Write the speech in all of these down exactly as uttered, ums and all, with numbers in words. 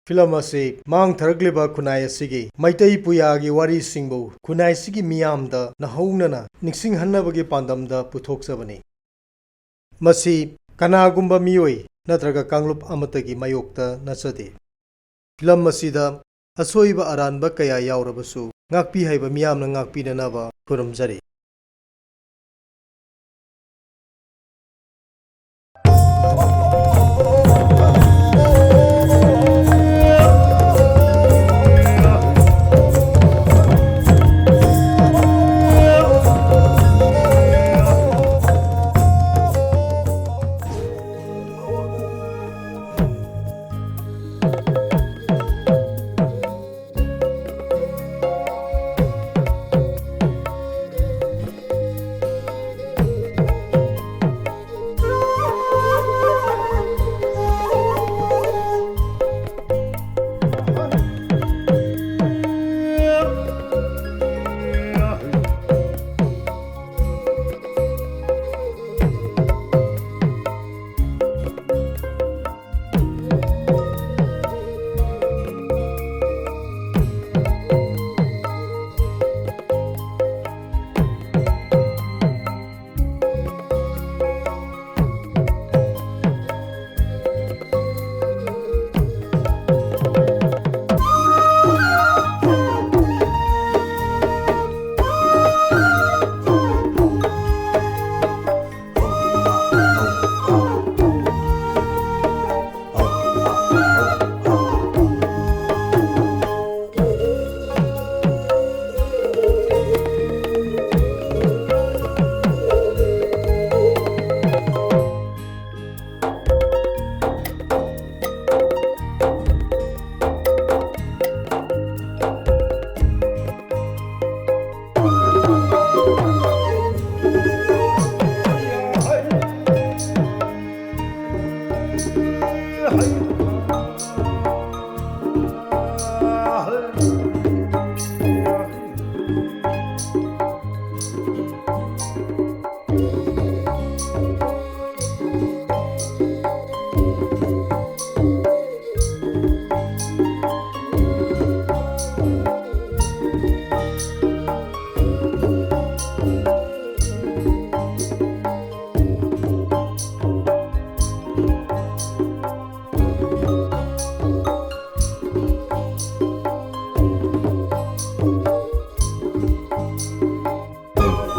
Film ꯑꯁꯤ ꯃꯥꯡ ꯊꯥꯔꯛꯂꯤꯕ ꯈꯨꯟꯅꯥꯏ ꯑꯁꯤꯒꯤ ꯃꯩꯇꯩ ꯄꯨꯌꯥꯒꯤ ꯋꯥꯔꯤꯁꯤꯡꯕꯨ ꯈꯨꯟꯅꯥꯏꯁꯤꯒꯤ ꯃꯤꯌꯥꯝꯗ ꯅꯧꯍꯧꯅꯅ ꯅꯤꯡꯁꯤꯡꯍꯟꯅꯕꯒꯤ ꯄꯥꯟꯗꯝꯗ ꯄꯨꯊꯣꯛꯆꯕꯅꯤ꯫ ꯃꯁꯤ ꯀꯅꯥꯒꯨꯝꯕ ꯃꯤꯑꯣꯏ ꯅꯠꯇ꯭ꯔꯒ ꯀꯥꯡꯂꯨꯞ ꯑꯃꯠꯇꯒꯤ ꯃꯥꯌꯣꯛꯇ ꯅꯠꯆꯗꯦ꯫ ꯐꯤꯂꯝ ꯑꯁꯤꯗ ꯑꯁꯣꯏꯕ ꯑꯔꯥꯟꯕ ꯀꯌꯥ ꯌꯥꯎꯔꯕꯁꯨ, ꯉꯥꯛꯄꯤ ꯍꯩꯕ ꯃꯤꯌꯥꯝꯅ ꯉꯥꯛꯄꯤꯅꯅꯕ ꯈꯨꯔꯨꯝꯖꯔꯤ꯫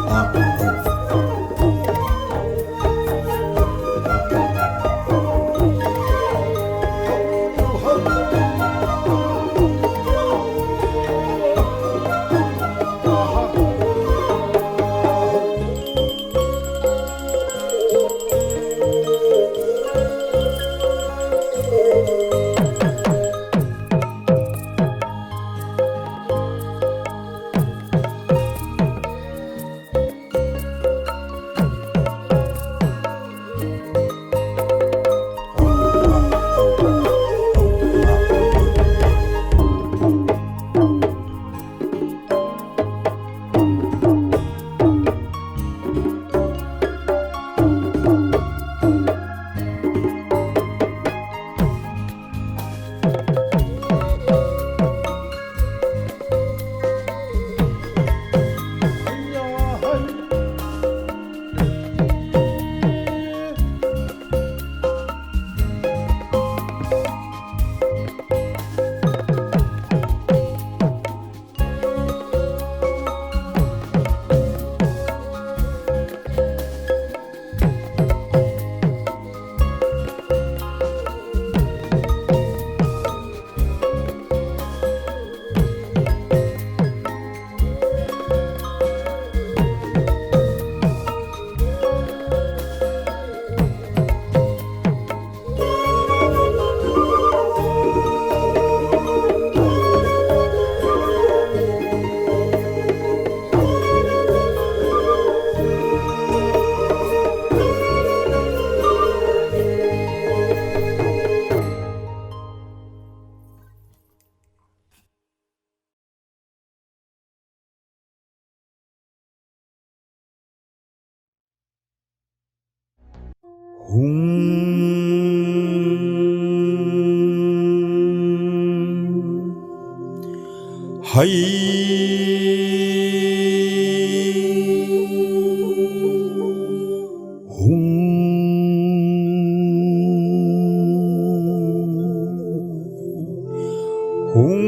ꯍꯨꯝ꯫ ꯍꯩ꯫ ꯍꯨꯝ꯫ ꯍꯨꯝ꯫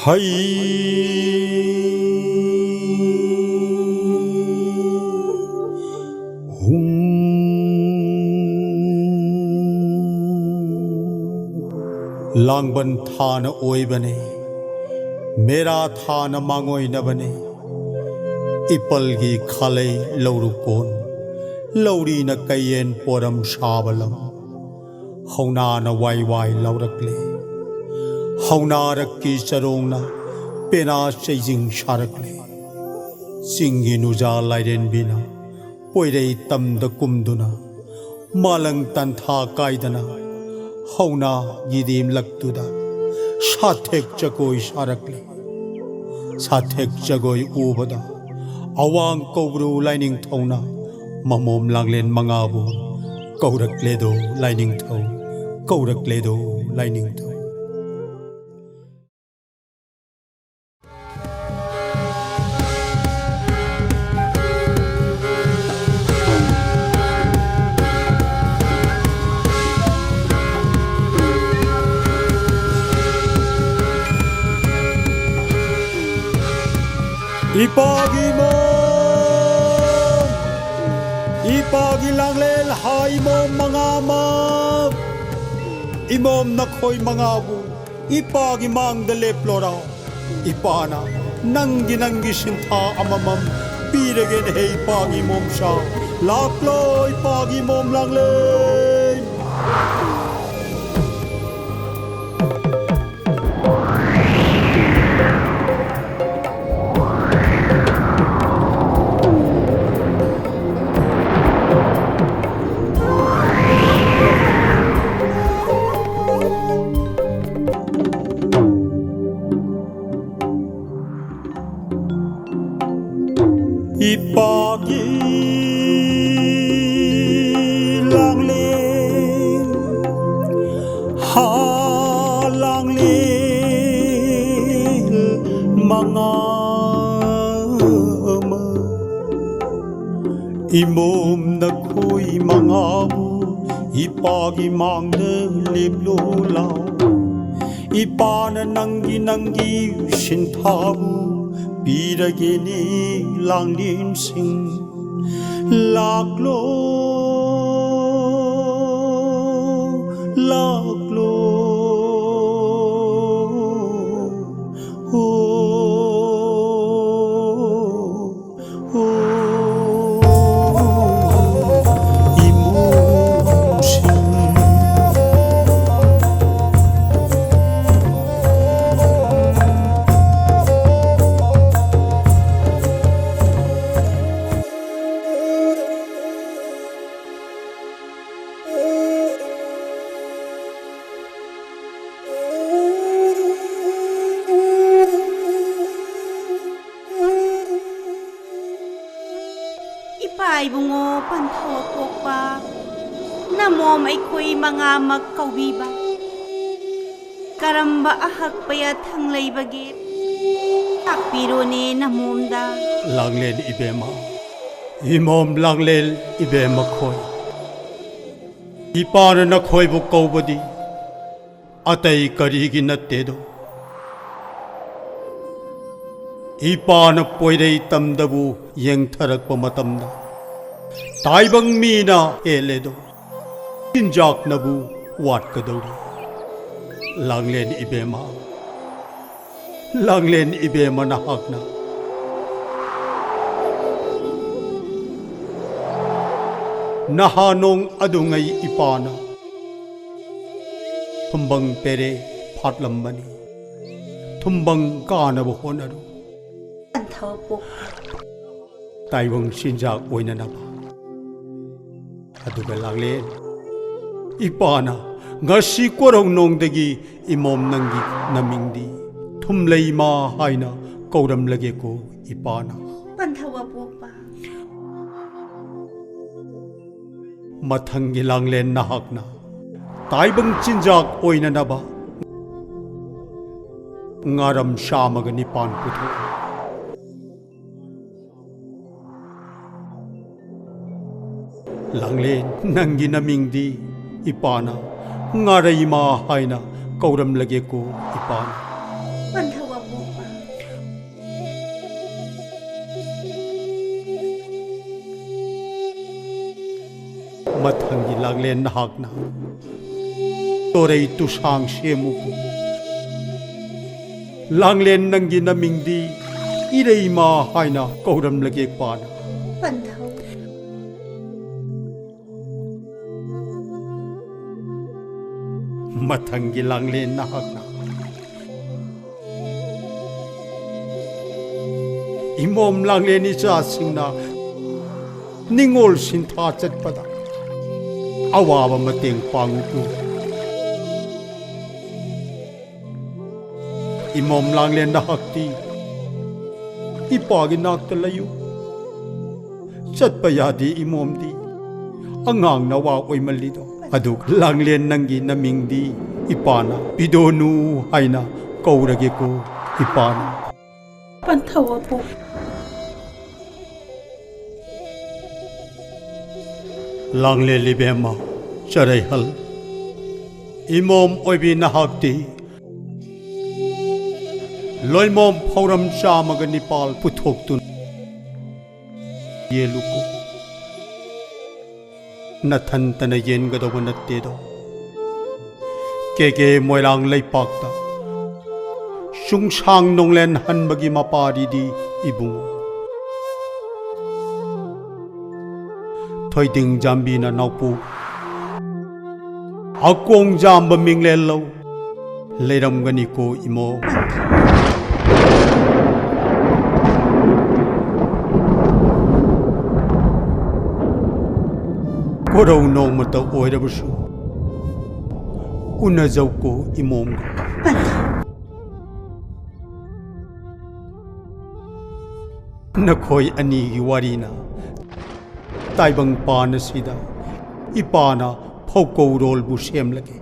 ꯍꯩ ꯍꯨꯝ꯫ ꯂꯥꯡꯕꯟ ꯊꯥꯅ ꯑꯣꯏꯕꯅꯤ, ꯃꯦꯔꯥ ꯊꯥꯅ ꯃꯥꯡꯑꯣꯏꯅꯕꯅꯤ꯫ ꯏꯄꯜꯒꯤ ꯈꯥꯂꯩ ꯂꯧꯔꯨꯀꯣꯟ, ꯂꯧꯔꯤꯅ ꯀꯩꯌꯦꯟ ꯄꯣꯔꯝ ꯁꯥꯕ ꯂꯝ꯫ ꯍꯧꯅꯥꯅ ꯋꯥꯏ ꯋꯥꯏ ꯂꯥꯎꯔꯛꯂꯦ꯫ ꯍꯧꯅꯥꯔꯛꯀꯤ ꯆꯔꯣꯡꯅ ꯄꯦꯅꯥ ꯆꯩꯖꯤꯡ ꯁꯥꯔꯛꯂꯦ꯫ ꯆꯤꯡꯒꯤ ꯅꯨꯖꯥ ꯂꯥꯏꯔꯦꯟꯕꯤꯅ ꯄꯣꯏꯔꯩ ꯇꯝꯗ ꯀꯨꯝꯗꯨꯅ, ꯃꯥꯂꯪ ꯇꯟꯊꯥ ꯀꯥꯏꯗꯅ ꯍꯧꯅꯥꯒꯤ ꯔꯦꯝꯂꯛꯇꯨꯗ ꯁꯥꯊꯦꯛ ꯖꯒꯣꯏ ꯁꯥꯔꯛꯂꯦ꯫ ꯁꯥꯊꯦꯛ ꯖꯒꯣꯏ ꯎꯕꯗ ꯑꯋꯥꯡ ꯀꯧꯕ꯭ꯔꯨ ꯂꯥꯏꯅꯤꯡꯊꯧꯅ ꯃꯃꯣꯝ ꯂꯥꯡꯂꯦꯟ ꯃꯉꯥꯕꯨ ꯀꯧꯔꯛꯂꯦꯗꯣ ꯂꯥꯏꯅꯤꯡꯊꯧ, ꯀꯧꯔꯛꯂꯦꯗꯣ ꯂꯥꯏꯅꯤꯡꯊꯧ꯫ ꯏꯄꯥꯒꯤ ꯃꯣꯝ, ꯏꯄꯥꯒꯤ ꯂꯥꯡꯂꯦꯟ ꯍꯥ ꯏꯃꯣꯝ ꯃꯉꯥꯃꯛ, ꯏꯃꯣꯝ ꯅꯈꯣꯏ ꯃꯉꯥꯕꯨ ꯏꯄꯥꯒꯤ ꯃꯥꯡꯗ ꯂꯦꯞꯂꯣꯔꯥ꯫ ꯏꯄꯥꯅ ꯅꯪꯒꯤ, ꯅꯪꯒꯤ ꯁꯤꯟꯊꯥ ꯑꯃꯃꯝ ꯄꯤꯔꯒꯦꯅꯦ ꯍꯦ ꯏꯄꯥꯒꯤ ꯃꯣꯝꯁꯥ꯫ ꯂꯥꯛꯂꯣ ꯏꯄꯥꯒꯤ ꯃꯣꯝ ꯂꯥꯡꯂꯦꯟ꯫ ꯏꯄꯥꯒꯤ ꯂꯥꯡꯂꯦꯟ, ꯍꯥ ꯂꯥꯡꯂꯦꯟ ꯃꯉꯥ ꯑꯃ, ꯏꯃꯣꯝ ꯅꯈꯣꯏ ꯃꯉꯥꯕꯨ ꯏꯄꯥꯒꯤ ꯃꯥꯡꯗ ꯂꯦꯞꯂꯣ ꯂꯥꯎ꯫ ꯏꯄꯥꯅ ꯅꯪꯒꯤ ꯅꯪꯒꯤ ꯁꯤꯟꯊꯥꯕꯨ ꯄꯤꯔꯒꯦꯅꯦ ꯂꯥꯡꯂꯦꯟꯁꯤꯡ꯫ ꯂꯥꯛꯂꯣ, ꯂꯥꯛꯂꯣ, ꯑꯣ, ꯑꯣ, ꯏꯃꯣꯝꯁꯤꯡ꯫ ꯏꯄꯥ ꯏꯕꯨꯡꯉꯣ ꯄꯟꯊꯧ ꯑꯄꯣꯛꯄ, ꯅꯃꯣꯝ ꯑꯩꯈꯣꯏ ꯃꯉꯥꯃꯛ ꯀꯧꯕꯤꯕ ꯀꯔꯝꯕ ꯑꯍꯛꯄ ꯌꯥꯊꯪ ꯂꯩꯕꯒꯦ? ꯇꯥꯛꯄꯤꯔꯣꯅꯦ ꯅꯃꯣꯝꯗ꯫ ꯂꯥꯡꯂꯦꯟ ꯏꯕꯦꯝꯃ, ꯏꯃꯣꯝ ꯂꯥꯡꯂꯦꯟ ꯏꯕꯦꯝꯃ ꯈꯣꯏ, ꯏꯄꯥꯅ ꯅꯈꯣꯏꯕꯨ ꯀꯧꯕꯗꯤ ꯑꯇꯩ ꯀꯔꯤꯒꯤ ꯅꯠꯇꯦꯗꯣ? ꯏꯄꯥꯅ ꯄꯣꯏꯔꯩ ꯇꯝꯗꯕꯨ ꯌꯦꯡꯊꯔꯛꯄ ꯃꯇꯝꯗ ꯇꯥꯏꯕꯪ ꯃꯤꯅ ꯍꯦꯜꯂꯦꯗꯣ꯫ ꯆꯤꯟꯖꯥꯛꯅꯕꯨ ꯋꯥꯠꯀꯗꯧꯔꯤ꯫ ꯂꯥꯡꯂꯦꯟ ꯏꯕꯦꯝꯃ, ꯂꯥꯡꯂꯦꯟ ꯏꯕꯦꯝꯃ ꯅꯍꯥꯛꯅ꯫ ꯅꯍꯥ ꯅꯣꯡ ꯑꯗꯨꯉꯩ ꯏꯄꯥꯅ ꯊꯨꯝꯕꯪ ꯄꯦꯔꯦ ꯐꯥꯠꯂꯝꯕꯅꯤ꯫ ꯊꯨꯝꯕꯪ ꯀꯥꯅꯕ ꯍꯣꯠꯅꯔꯨ꯫ ꯄꯟꯊꯧ ꯄꯣꯛꯄ꯫ ꯇꯥꯏꯕꯪ ꯆꯤꯟꯖꯥꯛ ꯑꯣꯏꯅꯅꯕ꯫ ꯑꯗꯨꯒ ꯂꯥꯡꯂꯦꯟ, ꯏꯄꯥꯅ ꯉꯁꯤ ꯀꯣꯔꯧꯅꯣꯡꯗꯒꯤ ꯏꯃꯣꯝ ꯅꯪꯒꯤ ꯅꯃꯤꯡꯗꯤ ꯊꯨꯝꯂꯩꯃ ꯍꯥꯏꯅ ꯀꯧꯔꯝꯂꯒꯦꯀꯣ ꯏꯄꯥꯅ꯫ ꯄꯟꯊꯧ ꯑꯄꯣꯛꯄ꯫ ꯃꯊꯪꯒꯤ ꯂꯥꯡꯂꯦꯟ ꯅꯍꯥꯛꯅ ꯇꯥꯏꯕꯪ ꯆꯤꯟꯖꯥꯛ ꯑꯣꯏꯅꯅꯕ ꯉꯥꯔꯝ ꯆꯥꯝꯃꯒ ꯅꯤꯄꯥꯟ ꯄꯨꯊꯣꯛꯎ꯫ ꯂꯥꯡꯂꯦꯟ, ꯅꯪꯒꯤ ꯅꯃꯤꯡꯗꯤ ꯏꯄꯥꯅ ꯉꯥꯔꯩꯃ ꯍꯥꯏꯅ ꯀꯧꯔꯝꯂꯒꯦꯀꯣ ꯏꯄꯥꯅ꯫ ꯄꯟꯊꯧ ꯑꯄꯣꯛꯄ꯫ ꯃꯊꯪꯒꯤ ꯂꯥꯡꯂꯦꯟ ꯅꯍꯥꯛꯅ ꯇꯣꯔꯩ ꯇꯨꯁꯥꯡ ꯁꯦꯝꯃꯨꯀꯣ꯫ ꯂꯥꯡꯂꯦꯟ ꯅꯪꯒꯤ ꯅꯃꯤꯡꯗꯤ ꯏꯔꯩꯃ ꯍꯥꯏꯅ ꯀꯧꯔꯝꯂꯒꯦ ꯄꯥꯅ꯫ ꯄꯟꯊꯧ꯫ ꯃꯊꯪꯒꯤ ꯂꯥꯡꯂꯦꯟ ꯅꯍꯥꯛꯅ ꯏꯃꯣꯝ ꯂꯥꯡꯂꯦꯟ ꯏꯆꯥꯁꯤꯡꯅ ꯅꯤꯡꯉꯣꯜ ꯁꯤꯟꯊꯥ ꯆꯠꯄꯗ ꯑꯋꯥꯕ ꯃꯇꯦꯡ ꯄꯥꯡꯉꯨꯀꯣ꯫ ꯏꯃꯣꯝ ꯂꯥꯡꯂꯦꯟ ꯅꯍꯥꯛꯇꯤ ꯏꯄꯥꯒꯤ ꯅꯥꯛꯇ ꯂꯩꯌꯨ꯫ ꯆꯠꯄ ꯌꯥꯗꯦ ꯏꯃꯣꯝꯗꯤ꯫ ꯑꯉꯥꯡ ꯅꯋꯥ ꯑꯣꯏꯃꯜꯂꯤꯗꯣ꯫ ꯑꯗꯨ ꯂꯥꯡꯂꯦꯟ ꯅꯪꯒꯤ ꯅꯃꯤꯡꯗꯤ ꯏꯄꯥꯅ ꯄꯤꯗꯣꯅꯨ ꯍꯥꯏꯅ ꯀꯧꯔꯒꯦꯀꯣ ꯏꯄꯥꯅ꯫ ꯄꯟꯊꯧ ꯑꯄꯣꯛ꯫ ꯂꯥꯡꯂꯦꯟ ꯏꯕꯦꯝꯃ ꯆꯔꯩꯍꯜ꯫ ꯏꯃꯣꯝ ꯑꯣꯏꯕꯤ ꯅꯍꯥꯛꯇꯤ ꯂꯣꯏꯃꯣꯝ ꯐꯧꯔꯝ ꯆꯥꯝꯃꯒ ꯅꯤꯄꯥꯜ ꯄꯨꯊꯣꯛꯇꯨꯅ ꯌꯦꯜꯂꯨꯀꯣ꯫ ꯅꯊꯟꯇꯅ ꯌꯦꯟꯒꯗꯧꯕ ꯅꯠꯇꯦꯗꯣ꯫ ꯀꯦꯀꯦ ꯃꯣꯏꯔꯥꯡ ꯂꯩꯄꯥꯛꯇ ꯆꯨꯡꯁꯥꯡ ꯅꯣꯡꯂꯦꯟ ꯍꯟꯕꯒꯤ ꯃꯄꯥꯔꯤꯗꯤ ꯏꯕꯨꯡꯉꯣ꯫ ꯊꯣꯏꯗꯤꯡ ꯖꯥꯝꯕꯤꯅ ꯅꯥꯎꯄꯨ꯫ ꯑꯀꯣꯡ ꯖꯥꯝꯕ ꯃꯤꯡꯂꯦꯜ ꯂꯧ꯫ ꯂꯩꯔꯝꯒꯅꯤꯀꯣ ꯏꯃꯣ꯫ ꯀꯣꯔꯧ ꯅꯣꯡꯃꯇ ꯑꯣꯏꯔꯕꯁꯨ ꯎꯅꯖꯧꯀꯣ ꯏꯃꯣꯝꯒ꯫ ꯅꯈꯣꯏ ꯑꯅꯤꯒꯤ ꯋꯥꯔꯤꯅ ꯇꯥꯏꯕꯪ ꯄꯥꯟ ꯑꯁꯤꯗ ꯏꯄꯥꯅ ꯐꯧꯀꯧꯔꯣꯜꯕꯨ ꯁꯦꯝꯂꯒꯦ꯫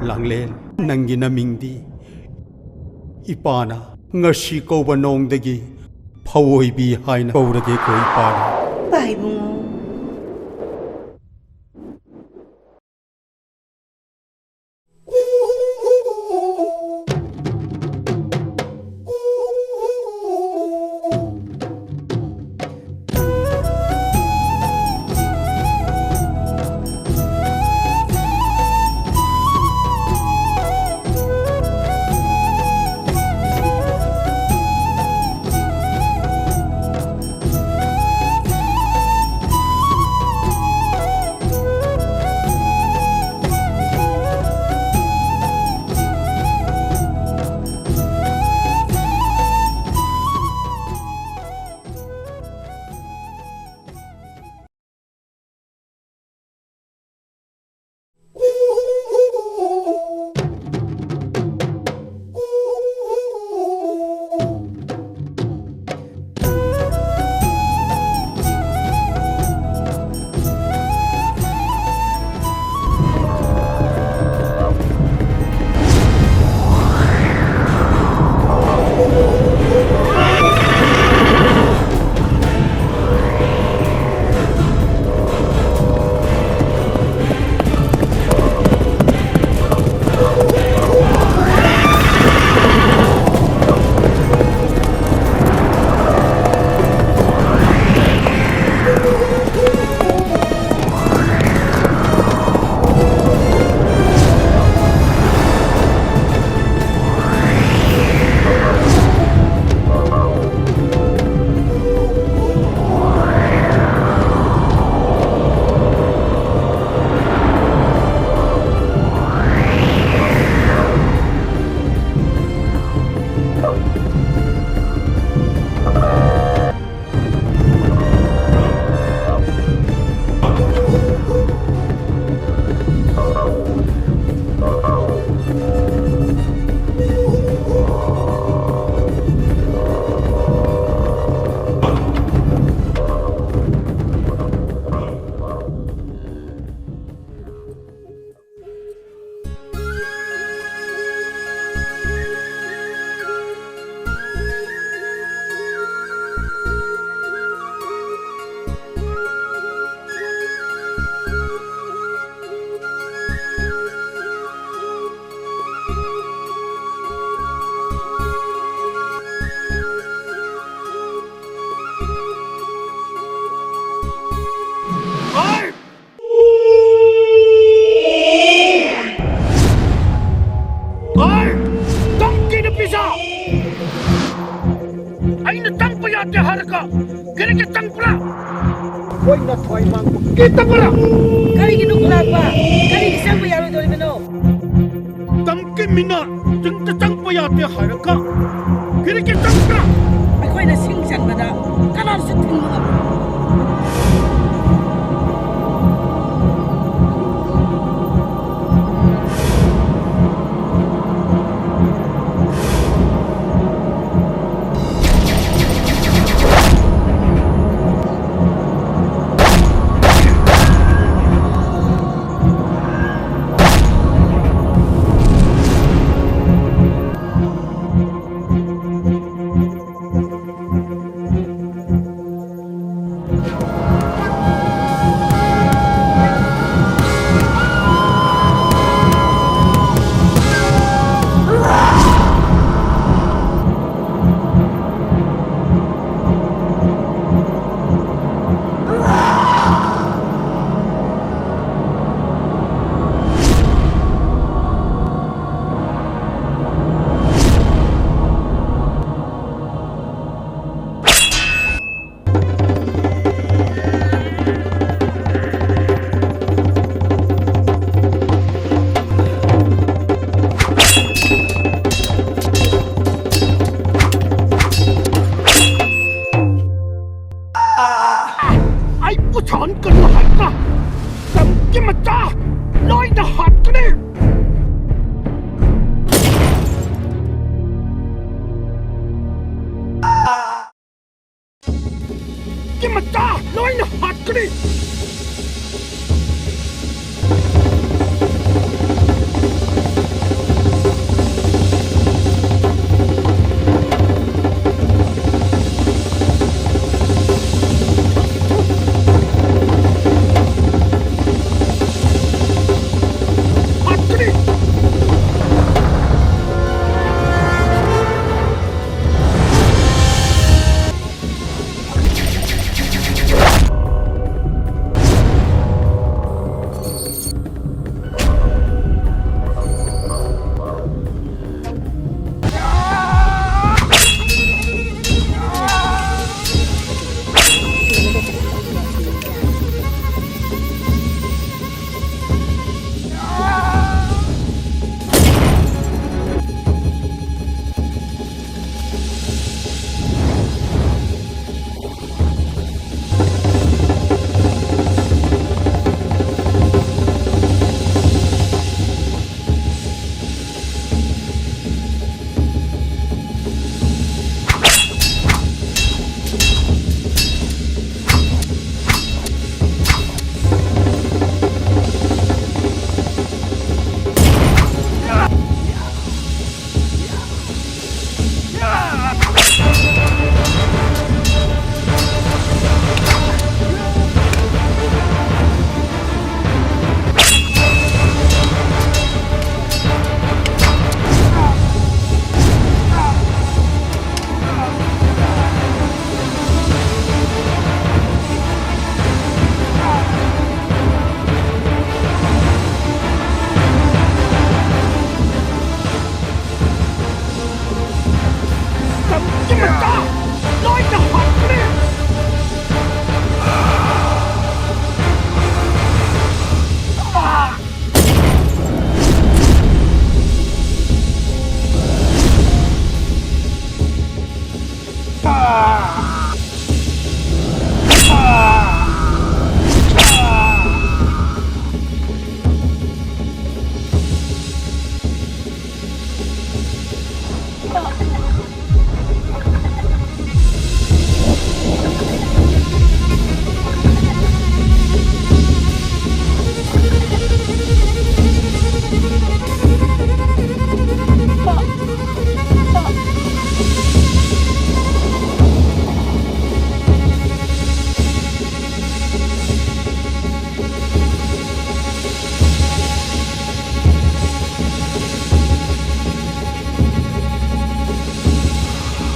ꯂꯥꯡꯂꯦꯟ, ꯅꯪꯒꯤ ꯅꯃꯤꯡꯗꯤ ꯏꯄꯥꯅ ꯉꯁꯤ ꯀꯧꯕ ꯅꯣꯡꯗꯒꯤ ꯐꯧꯑꯣꯏꯕꯤ ꯍꯥꯏꯅ ꯀꯧꯔꯒꯦꯀꯣ ꯏꯄꯥꯅ꯫ ꯄꯥꯏꯕꯨꯡꯉꯣ꯫ ꯑꯩ! ꯇꯝꯀꯤ ꯅꯨꯄꯤꯁꯥ! ꯑꯩꯅ ꯆꯪꯕ ꯌꯥꯗꯦ ꯍꯥꯏꯔꯒ ꯀꯔꯤꯒꯤ ꯆꯪꯕ꯭ꯔꯥ? ꯑꯩꯈꯣꯏꯅ ꯊꯋꯥꯏ ꯃꯥꯡꯕ ꯀꯤꯗꯕ꯭ꯔꯥ? ꯀꯔꯤꯒꯤꯅꯣ ꯈꯨꯂꯥꯛꯄ? ꯀꯔꯤꯒꯤ ꯆꯪꯕ ꯌꯥꯔꯣꯏꯗꯧꯔꯤꯕꯅꯣ? ꯇꯝꯀꯤ ꯃꯤꯅ ꯆꯤꯡꯗ ꯆꯪꯕ ꯌꯥꯗꯦ ꯍꯥꯏꯔꯒ ꯀꯔꯤꯒꯤ ꯆꯪꯕ꯭ꯔꯥ? ꯑꯩꯈꯣꯏꯅ ꯁꯤꯡ ꯆꯟꯕꯗ ꯀꯅꯥꯁꯨ ꯊꯤꯡꯕ ꯉꯝꯃꯣꯏ꯫ ꯃꯆꯥ ꯂꯣꯏꯅ ꯍꯥꯠꯀꯅꯤ꯫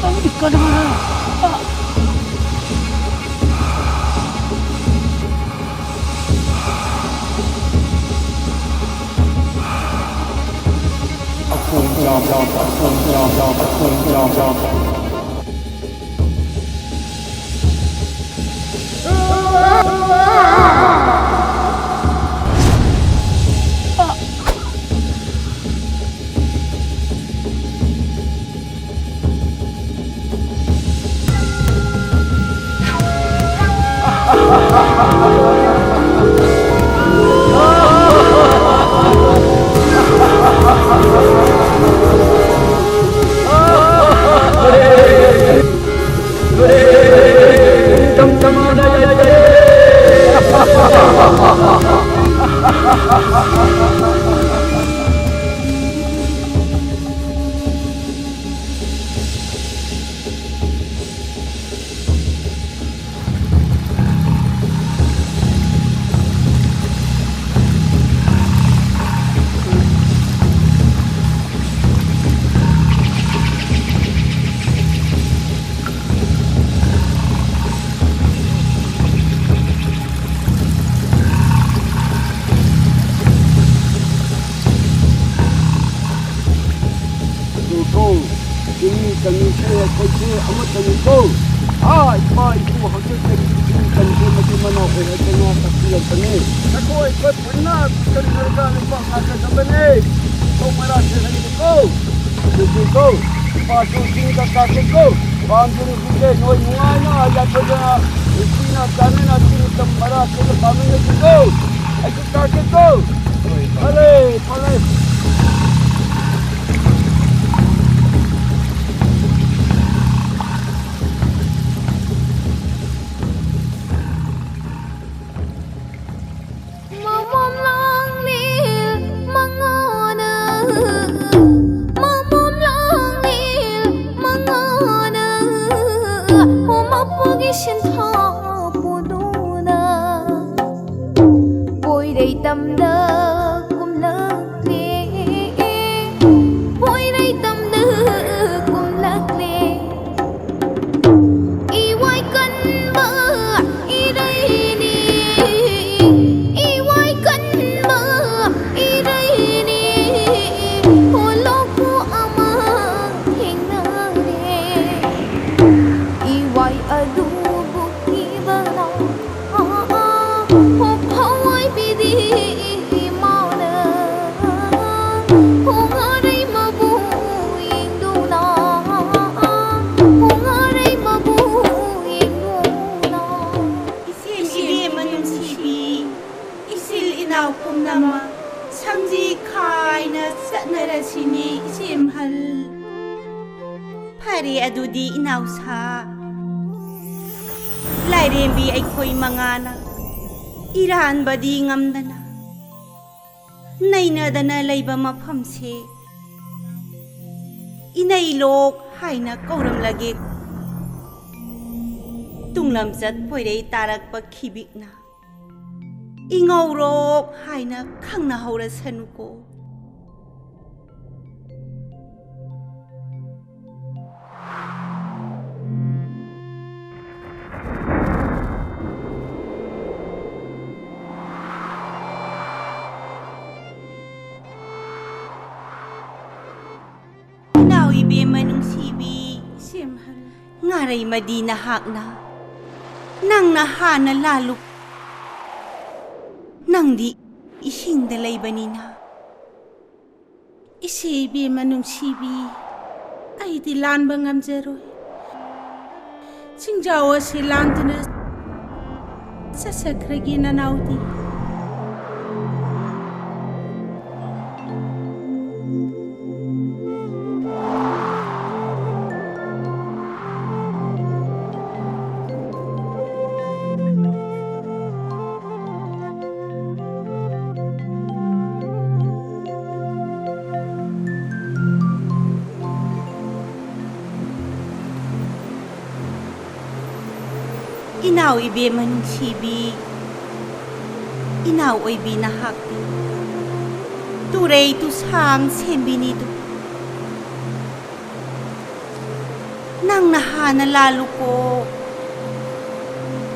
ꯅꯪꯗꯤ ꯀꯅꯥꯔ? ꯑ꯫ ꯌꯦꯡꯊꯧ, ꯆꯤꯡꯃꯤ ꯆꯪꯃꯤꯁꯦ ꯑꯩꯈꯣꯏꯁꯦ ꯑꯃꯠꯇꯅꯤꯀꯣ꯫ ꯑꯥ, ꯏꯄꯥ ꯏꯄꯨ ꯍꯥꯛꯇꯛꯇꯒꯤ ꯆꯤꯡ ꯇꯝꯁꯦ ꯃꯆꯤꯟ ꯃꯅꯥꯎ ꯑꯣꯏꯔꯛꯇꯅ ꯇꯥꯛꯄꯤꯔꯛꯄꯅꯤ꯫ ꯅꯈꯣꯏ ꯑꯩꯈꯣꯏ ꯄꯨꯟꯅ ꯄꯨꯟꯁꯤꯟꯅꯔꯒ ꯂꯩꯕꯥꯛ ꯉꯥꯛꯀꯗꯕꯅꯤ꯫ ꯅꯤꯡꯊꯧ ꯃꯔꯥꯁꯦ ꯂꯩꯔꯦꯀꯣ꯫ ꯅꯨꯡꯁꯤꯀꯣ꯫ ꯏꯄꯥꯁꯨ ꯆꯤꯡꯗ ꯀꯥꯈꯤꯀꯣ꯫ ꯄꯥꯝꯁꯨ ꯅꯨꯡꯁꯤꯁꯦ ꯅꯣꯏ ꯅꯨꯡꯉꯥꯏꯅ ꯌꯥꯏꯐꯗꯅ ꯅꯨꯡꯁꯤꯅ ꯆꯥꯟꯅꯅ ꯆꯤꯡ ꯇꯝ ꯃꯔꯥꯁꯤꯗ ꯄꯥꯝꯃꯤꯟꯅꯁꯤꯀꯣ꯫ ꯑꯩꯁꯨ ꯀꯥꯈꯤꯀꯣ꯫ ꯐꯔꯦ, ꯐꯔꯦ꯫ ꯃꯃꯣꯝ ꯂꯥꯡꯂꯤ ꯃꯉꯣꯟꯗ, ꯃꯃꯣꯝ ꯂꯥꯡꯂꯤ ꯃꯉꯣꯟꯗ, ꯃꯄꯨꯒꯤ ꯁꯤꯟꯊꯥ ꯄꯨꯗꯨꯅ ꯄꯣꯏꯔꯩ ꯇꯝꯗ ꯀꯨꯝꯂꯛꯂꯦ, ꯄꯣꯏꯔꯩ ꯇꯝꯗ ꯀꯨꯝꯂꯛꯂꯦ꯫ ꯐꯔꯦ ꯑꯗꯨꯗꯤ ꯏꯅꯥꯎꯁꯥ, ꯂꯥꯏꯔꯦꯝꯕꯤ ꯑꯩꯈꯣꯏ ꯃꯉꯥꯅ ꯏꯔꯥꯟꯕꯗꯤ ꯉꯝꯗꯅ ꯅꯩꯅꯗꯅ ꯂꯩꯕ ꯃꯐꯝꯁꯦ ꯏꯅꯩꯂꯣꯛ ꯍꯥꯏꯅ ꯀꯧꯔꯝꯂꯒꯦ꯫ ꯇꯨꯡꯂꯝꯆꯠ ꯄꯣꯏꯔꯩ ꯇꯥꯔꯛꯄ ꯈꯤꯕꯤꯛꯅ ꯏꯉꯧꯔꯣꯛ ꯍꯥꯏꯅ ꯈꯪꯅꯍꯧꯔꯁꯅꯨꯀꯣ꯫ ꯏꯅꯥꯎ ꯏꯕꯦꯝꯃ ꯅꯨꯡꯁꯤꯕꯤ, ꯏꯆꯦꯝꯍꯜ, ꯉꯥꯔꯩꯃꯗꯤ ꯅꯍꯥꯛꯅ, ꯅꯪꯅ ꯍꯥꯟꯅ ꯂꯥꯜꯂꯨ꯫ ꯅꯪꯗꯤ ꯏꯁꯤꯡꯗ ꯂꯩꯕꯅꯤꯅ꯫ ꯏꯆꯦ ꯏꯕꯦꯝꯃ ꯅꯨꯡꯁꯤꯕꯤ, ꯑꯩꯗꯤ ꯂꯥꯟꯕ ꯉꯝꯖꯔꯣꯏ꯫ ꯆꯤꯡꯖꯥꯎ ꯑꯁꯤ ꯂꯥꯟꯗꯨꯅ ꯆꯠꯆꯈ꯭ꯔꯒꯦ ꯅꯅꯥꯎꯗꯤ꯫ ꯏꯅꯥꯎ ꯏꯕꯦꯝꯃ ꯅꯨꯡꯁꯤꯕꯤ, ꯏꯅꯥꯎ ꯑꯣꯏꯕꯤ ꯅꯍꯥꯛꯇꯤ ꯇꯨꯔꯩ ꯇꯨꯁꯥꯡ ꯁꯦꯝꯕꯤꯅꯤꯗꯨ꯫ ꯅꯪꯅ ꯍꯥꯟꯅ ꯂꯥꯜꯂꯨꯀꯣ꯫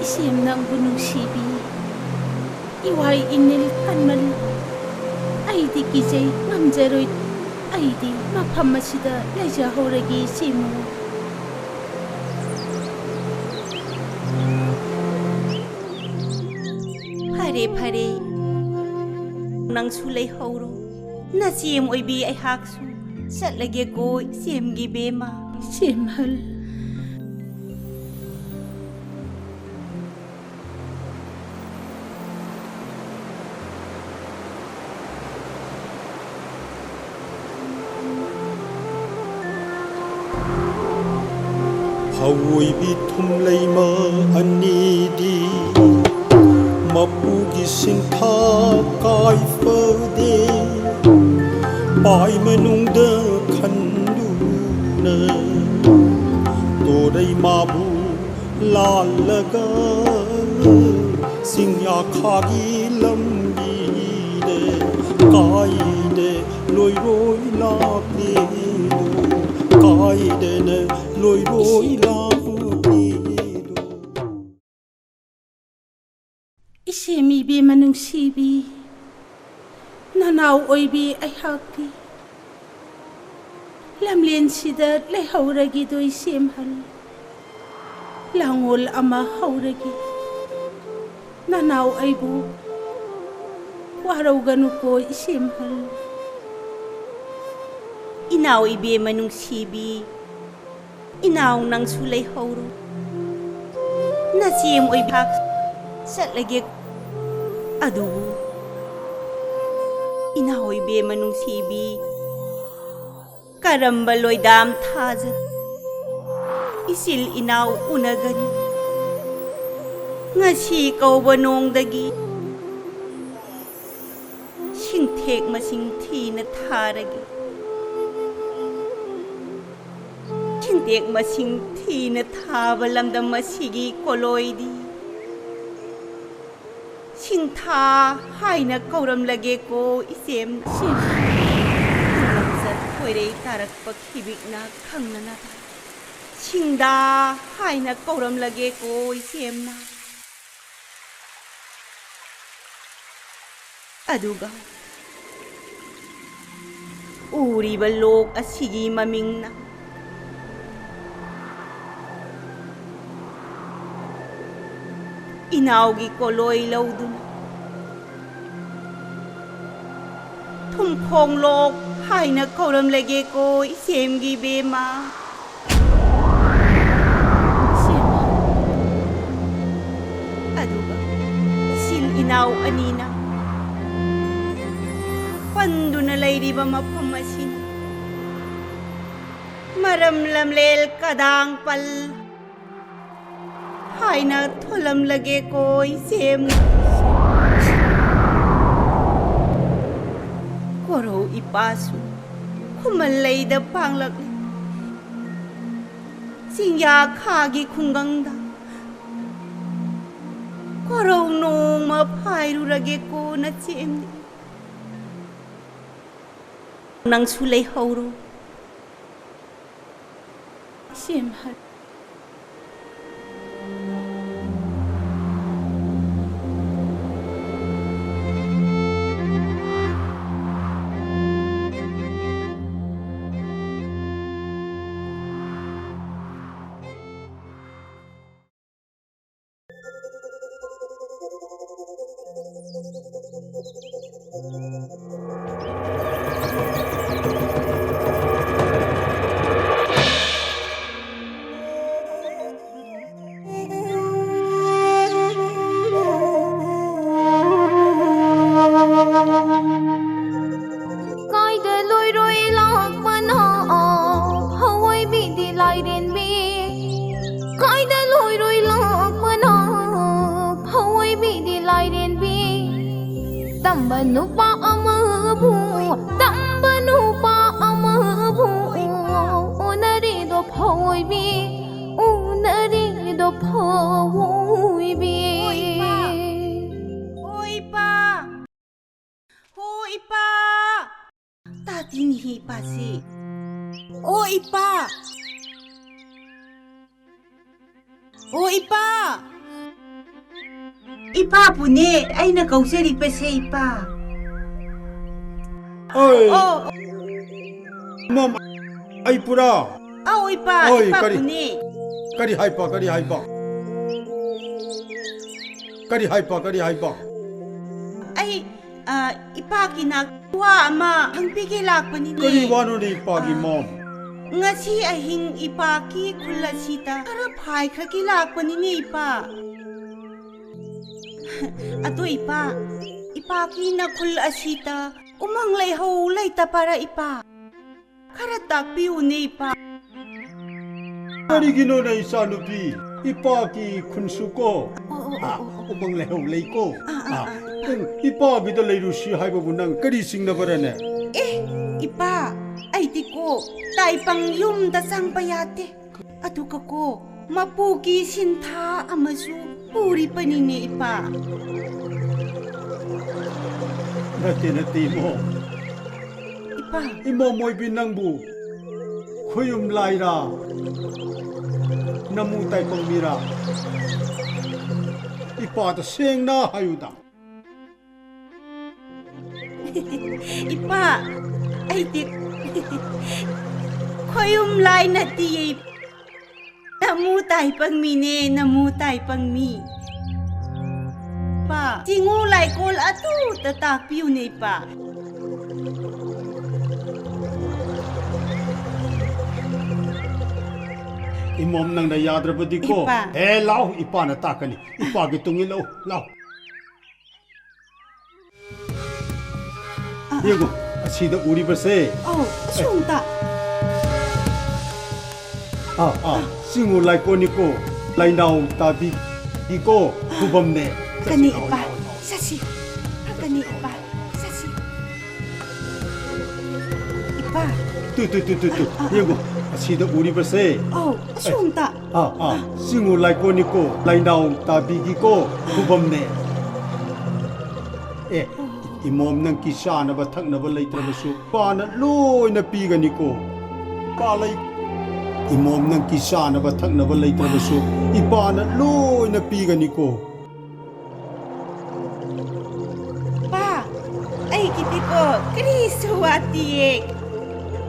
ꯏꯆꯦꯝ ꯅꯪꯕꯨ ꯅꯨꯡꯁꯤꯕꯤ꯫ ꯏꯋꯥꯏ ꯏꯅꯤꯜ ꯀꯟꯃꯜꯂꯤ꯫ ꯑꯩꯗꯤ ꯀꯤꯖꯩ, ꯉꯝꯖꯔꯣꯏ꯫ ꯑꯩꯗꯤ ꯃꯐꯝ ꯑꯁꯤꯗ ꯂꯩꯖꯍꯧꯔꯒꯦ, ꯏꯆꯦꯃꯨ꯫ ꯐꯔꯦ, ꯐꯔꯦ꯫ ꯅꯪꯁꯨ ꯂꯩꯍꯧꯔꯣ꯫ ꯅꯆꯦꯝ ꯑꯣꯏꯕꯤ ꯑꯩꯍꯥꯛꯁꯨ ꯆꯠꯂꯒꯦꯀꯣ, ꯏꯆꯦꯝꯒꯤ ꯕꯦꯝꯃ꯫ ꯏꯆꯦꯝꯍꯜ꯫ ꯑꯋꯣꯏꯕꯤ ꯊꯨꯝꯂꯩꯃ ꯑꯅꯤꯗꯤ ꯃꯄꯨꯒꯤ ꯁꯤꯡꯊꯥ ꯀꯥꯏꯐꯗꯦ꯫ ꯄꯥꯏ ꯃꯅꯨꯡꯗ ꯈꯟꯗꯨꯅ ꯇꯣꯔꯩ ꯃꯥꯕꯨ ꯂꯥꯜꯂꯒ ꯆꯤꯡꯌꯥꯈꯥꯒꯤ ꯂꯝꯕꯤꯗ ꯀꯥꯏꯗ ꯂꯣꯏꯔꯣꯏ ꯂꯥꯛꯂꯤꯗꯨ, ꯀꯥꯏꯗꯅ ꯂꯣꯏꯔꯣꯏ ꯂꯥꯛꯂꯤꯗꯨ꯫ ꯏꯆꯦ ꯏꯕꯦꯝꯃ ꯅꯨꯡꯁꯤꯕꯤ, ꯅꯅꯥꯎ ꯑꯣꯏꯕꯤ ꯑꯩꯍꯥꯛꯇꯤ ꯂꯝꯂꯦꯟꯁꯤꯗ ꯂꯩꯍꯧꯔꯒꯦꯗꯣ ꯏꯆꯦꯝꯍꯜ꯫ ꯂꯥꯡꯑꯣꯜ ꯑꯃ ꯍꯧꯔꯒꯦ꯫ ꯅꯅꯥꯎ ꯑꯩꯕꯨ ꯋꯥꯔꯧꯒꯅꯨꯀꯣ ꯏꯆꯦꯝꯍꯜ꯫ ꯏꯅꯥꯎ ꯏꯕꯦꯝꯃ ꯅꯨꯡꯁꯤꯕꯤ, ꯏꯅꯥꯎ ꯅꯪꯁꯨ ꯂꯩꯍꯧꯔꯣ꯫ ꯅꯆꯦꯝ ꯑꯣꯏꯕꯤ ꯆꯠꯂꯒꯦ꯫ ꯑꯗꯨꯕꯨ ꯏꯅꯥꯎ ꯏꯕꯦꯝꯃ ꯅꯨꯡꯁꯤꯕꯤ, ꯀꯔꯝꯕ ꯂꯣꯏꯗꯥꯝ ꯊꯥꯖ ꯏꯆꯤꯜ ꯏꯅꯥꯎ ꯎꯅꯒꯅꯤ? ꯉꯁꯤ ꯀꯧꯕ ꯅꯣꯡꯗꯒꯤ ꯁꯤꯡꯊꯦꯛ ꯃꯁꯤꯡ ꯊꯤꯅ ꯊꯥꯔꯒꯦ꯫ ꯁꯤꯡꯊꯦꯛ ꯃꯁꯤꯡ ꯊꯤꯅ ꯊꯥꯕ ꯂꯝꯗꯝ ꯑꯁꯤꯒꯤ ꯀꯣꯂꯣꯏꯗꯤ ꯁꯤꯡꯊꯥ ꯍꯥꯏꯅ ꯀꯧꯔꯝꯂꯒꯦꯀꯣ ꯏꯆꯦꯝ꯫ ꯏꯆꯦꯝ꯫ ꯂꯝꯆꯠ ꯈꯣꯏꯔꯩ ꯇꯥꯔꯛꯄ ꯈꯤꯕꯤꯛꯅ ꯈꯪꯅꯅꯕ ꯁꯤꯡꯗꯥ ꯍꯥꯏꯅ ꯀꯧꯔꯝꯂꯒꯦꯀꯣ ꯏꯆꯦꯝꯅ꯫ ꯑꯗꯨꯒ ꯎꯔꯤꯕ ꯂꯣꯛ ꯑꯁꯤꯒꯤ ꯃꯃꯤꯡꯅ ꯏꯅꯥꯎꯒꯤ ꯀꯣꯂꯣꯏ ꯂꯧꯗꯨꯅ ꯊꯨꯝꯈꯣꯡ ꯂꯣꯛ ꯍꯥꯏꯅ ꯀꯧꯔꯝꯂꯒꯦꯀꯣ ꯏꯆꯦꯝꯒꯤ ꯕꯦꯝꯃ꯫ ꯏꯆꯦꯝꯃ꯫ ꯑꯗꯨꯒ ꯏꯆꯤꯜ ꯏꯅꯥꯎ ꯑꯅꯤꯅ ꯄꯟꯗꯨꯅ ꯂꯩꯔꯤꯕ ꯃꯐꯝ ꯑꯁꯤꯅ ꯃꯔꯝ ꯂꯝꯂꯦꯜ ꯀꯗꯥꯡ ꯄꯜ ꯍꯥꯏꯅ ꯊꯣꯜꯂꯝꯂꯒꯦꯀꯣ ꯏꯆꯦꯝ꯫ ꯀꯣꯔꯧ ꯏꯄꯥꯁꯨ ꯈꯨꯃꯟ ꯂꯩꯗ ꯄꯥꯡꯂꯛꯂꯤ꯫ ꯆꯤꯡꯌꯥ ꯈꯥꯒꯤ ꯈꯨꯡꯒꯪꯗ ꯀꯣꯔꯧ ꯅꯣꯡꯃ ꯐꯥꯏꯔꯨꯔꯒꯦꯀꯣ ꯅꯆꯦꯝꯅꯤ꯫ ꯅꯪꯁꯨ ꯂꯩꯍꯧꯔꯣ꯫ ꯏꯆꯦꯝ ꯍꯔ- ꯀꯥꯏꯗ ꯂꯣꯏꯔꯣꯏ ꯂꯥꯛꯄꯅꯣ ꯐꯧꯑꯣꯏꯕꯤꯗꯤ ꯂꯥꯏꯔꯦꯟꯕꯤ? ꯀꯥꯏꯗ ꯂꯣꯏꯔꯣꯏ ꯂꯥꯛꯄꯅꯣ ꯐꯧꯑꯣꯏꯕꯤꯗꯤ ꯂꯥꯏꯔꯦꯟꯕꯤ? ꯇꯝꯕ ꯅꯨꯄꯥ ꯑꯃꯕꯨ, ꯇꯝꯕ ꯅꯨꯄꯥ ꯑꯃꯕꯨ ꯎꯅꯔꯤꯗꯣ ꯐꯧꯑꯣꯏꯕꯤ, ꯎꯅꯔꯤꯗꯣ ꯐꯧꯑꯣꯏꯕꯤ꯫ ꯑꯣ ꯏꯄꯥ! ꯍꯣ ꯏꯄꯥ! ꯇꯥꯗꯤꯅꯤꯍꯦ ꯏꯄꯥꯁꯤ꯫ ꯑꯣ ꯏꯄꯥ! ꯑꯣ ꯏꯄꯥ! ꯏꯄꯥꯕꯨꯅꯦ ꯑꯩꯅ ꯀꯧꯖꯔꯤꯕꯁꯦ ꯏꯄꯥ꯫ ꯑꯣꯏ! ꯑꯣ! ꯃꯝ, ꯑꯩ ꯄꯨꯔꯥ ꯑꯧ ꯏꯄꯥ, ꯑꯣꯏ, ꯀꯔꯤ? ꯏꯄꯥꯕꯨꯅꯦ꯫ ꯀꯔꯤ ꯍꯥꯏꯕ, ꯀꯔꯤ ꯍꯥꯏꯕ? ꯀꯔꯤ ꯍꯥꯏꯕ, ꯀꯔꯤ ꯍꯥꯏꯕ? ꯑꯩ, ꯑ, ꯏꯄꯥꯒꯤ ꯅꯥꯛ ꯋꯥ ꯑꯃ ꯍꯪꯕꯤꯒꯦ ꯂꯥꯛꯄꯅꯤꯅꯦ꯫ ꯀꯔꯤ ꯋꯥꯅꯣꯅꯦ ꯏꯄꯥꯒꯤ ꯑ, ꯃꯝ? ꯉꯁꯤ ꯑꯍꯤꯡ ꯏꯄꯥꯒꯤ ꯈꯨꯜ ꯑꯁꯤꯗ ꯈꯔ ꯐꯥꯏꯈ꯭ꯔꯒꯦ ꯂꯥꯛꯄꯅꯤꯅꯦ ꯏꯄꯥ꯫ ꯑꯗꯣ ꯏꯄꯥ, ꯏꯄꯥꯒꯤ ꯅꯈꯨꯜ ꯑꯁꯤꯗ ꯎꯃꯪ ꯂꯩꯍꯧ ꯂꯩꯇꯕꯔꯥ ꯏꯄꯥ? ꯈꯔ ꯇꯥꯛꯄꯤꯌꯨꯅꯦ ꯏꯄꯥ꯫ ꯀꯔꯤꯒꯤꯅꯣꯅꯦ ꯏꯆꯥꯅꯨꯄꯤ? ꯏꯄꯥꯒꯤ ꯈꯨꯟꯁꯨ ꯀꯣ꯫ ꯑꯣ, ꯑꯣ, ꯑꯣ, ꯑꯥ, ꯑꯣ, ꯑꯣ꯫ ꯎꯃꯪ ꯂꯩꯍꯧ ꯂꯩꯀꯣ꯫ ꯑꯥ, ꯑꯥ, ꯑꯥ, ꯑꯥ, ꯑꯥ꯫ ꯅꯪ ꯏꯄꯥꯒꯤꯗ ꯂꯩꯔꯨꯁꯤ ꯍꯥꯏꯕꯕꯨ ꯅꯪ ꯀꯔꯤ ꯆꯤꯡꯅꯕꯔꯅꯦ? ꯑꯦ, ꯏꯄꯥ, ꯑꯩꯗꯤꯀꯣ ꯇꯥꯏꯄꯪ ꯌꯨꯝꯗ ꯆꯪꯕ ꯌꯥꯗꯦ꯫ ꯑꯗꯨꯒꯀꯣ ꯃꯄꯨꯒꯤ ꯁꯤꯟꯊꯥ ꯑꯃꯁꯨ ꯄꯨꯔꯤꯕꯅꯤꯅꯦ ꯏꯄꯥ꯫ ꯅꯠꯇꯦ, ꯅꯠꯇꯦ, ꯏꯃꯣꯝ꯫ ꯏꯄꯥ꯫ ꯏꯃꯣꯝ ꯑꯣꯏꯕꯤ ꯅꯪꯕꯨ ꯈꯣꯌꯨꯝ ꯂꯥꯏꯔꯥ? ꯅꯃꯨ ꯇꯥꯏꯄꯪ ꯃꯤꯔꯥ? ꯏꯄꯥꯗ ꯁꯦꯡꯅ ꯍꯥꯏꯌꯨꯗ꯫ ꯏꯄꯥ, ꯑꯩꯗꯤ ꯈꯣꯌꯨꯝ ꯂꯥꯏ ꯅꯠꯇꯤꯌꯦ꯫ ꯅꯃꯨ ꯇꯥꯏꯄꯪ ꯃꯤꯅꯦ, ꯅꯃꯨ ꯇꯥꯏꯄꯪ ꯃꯤ꯫ ꯏꯄꯥ, ꯆꯤꯡꯉꯨ ꯂꯥꯏꯀꯣꯜ ꯑꯗꯨꯗ ꯇꯥꯛꯄꯤꯌꯨꯅꯦ, ꯏꯄꯥ꯫ ꯏꯃꯣꯝ, ꯅꯪꯅ ꯌꯥꯗ꯭ꯔꯕꯗꯤꯀꯣ꯫ ꯏꯄꯥ꯫ ꯑꯦ, ꯂꯥꯎ, ꯏꯄꯥꯅ ꯇꯥꯛꯀꯅꯤ꯫ ꯏꯄꯥꯒꯤ ꯇꯨꯡ ꯏꯜꯂꯛꯎ, ꯂꯥꯎ꯫ ꯑꯥ, ꯑꯥ꯫ ꯌꯦꯡꯉꯣ, ꯑꯁꯤꯗ ꯎꯔꯤꯕꯁꯦ꯫ ꯑꯧ, ꯑꯁꯣꯝꯗ꯫ ꯑꯥ, ꯑꯥ, ꯆꯤꯡꯉꯨ ꯂꯥꯏꯀꯣꯟꯅꯤꯀꯣ, ꯂꯥꯏꯅꯥꯎ ꯇꯥꯕꯤꯒꯤꯀꯣ, ꯈꯨꯕꯝꯅꯦ꯫ ꯐꯀꯅꯤ ꯆꯠꯁꯤ, ꯂꯥꯎ, ꯏꯄꯥ, ꯂꯥꯎ, ꯂꯥꯎ꯫ ꯆꯠꯁꯤ, ꯐꯀꯅꯤ ꯏꯄꯥ, ꯆꯠꯁꯤ꯫ ꯏꯄꯥ꯫ ꯇꯨ, ꯇꯨ, ꯇꯨ, ꯇꯨ, ꯇꯨ꯫ ꯑꯥ, ꯑꯥ, ꯌꯦꯡꯉꯣ, ꯑꯥ꯫ ꯑꯁꯤꯗ ꯎꯔꯤꯕꯁꯦ꯫ ꯑꯧ, ꯑꯁꯣꯝꯗ꯫ ꯑꯥ, ꯑꯥ, ꯆꯤꯡꯉꯨ ꯂꯥꯏꯀꯣꯟꯅꯤꯀꯣ, ꯂꯥꯏꯅꯥꯎ ꯇꯥꯕꯤꯒꯤꯀꯣ, ꯈꯨꯕꯝꯅꯦ꯫ ꯑꯦ, ꯏꯃꯣꯝ, ꯅꯪꯒꯤ ꯆꯥꯅꯕ ꯊꯛꯅꯕ ꯂꯩꯇ꯭ꯔꯕꯁꯨ ꯏꯄꯥꯅ ꯂꯣꯏꯅ ꯄꯤꯒꯅꯤꯀꯣ꯫ ꯏꯄꯥ ꯂꯩ-, ꯏꯃꯣꯝ, ꯅꯪꯒꯤ ꯆꯥꯅꯕ ꯊꯛꯅꯕ ꯂꯩꯇ꯭ꯔꯕꯁꯨ ꯏꯄꯥꯅ ꯂꯣꯏꯅ ꯄꯤꯒꯅꯤꯀꯣ꯫ ꯄꯥ, ꯑꯩꯒꯤꯗꯤꯀꯣ ꯀꯔꯤꯁꯨ ꯋꯥꯠꯇꯤꯌꯦ꯫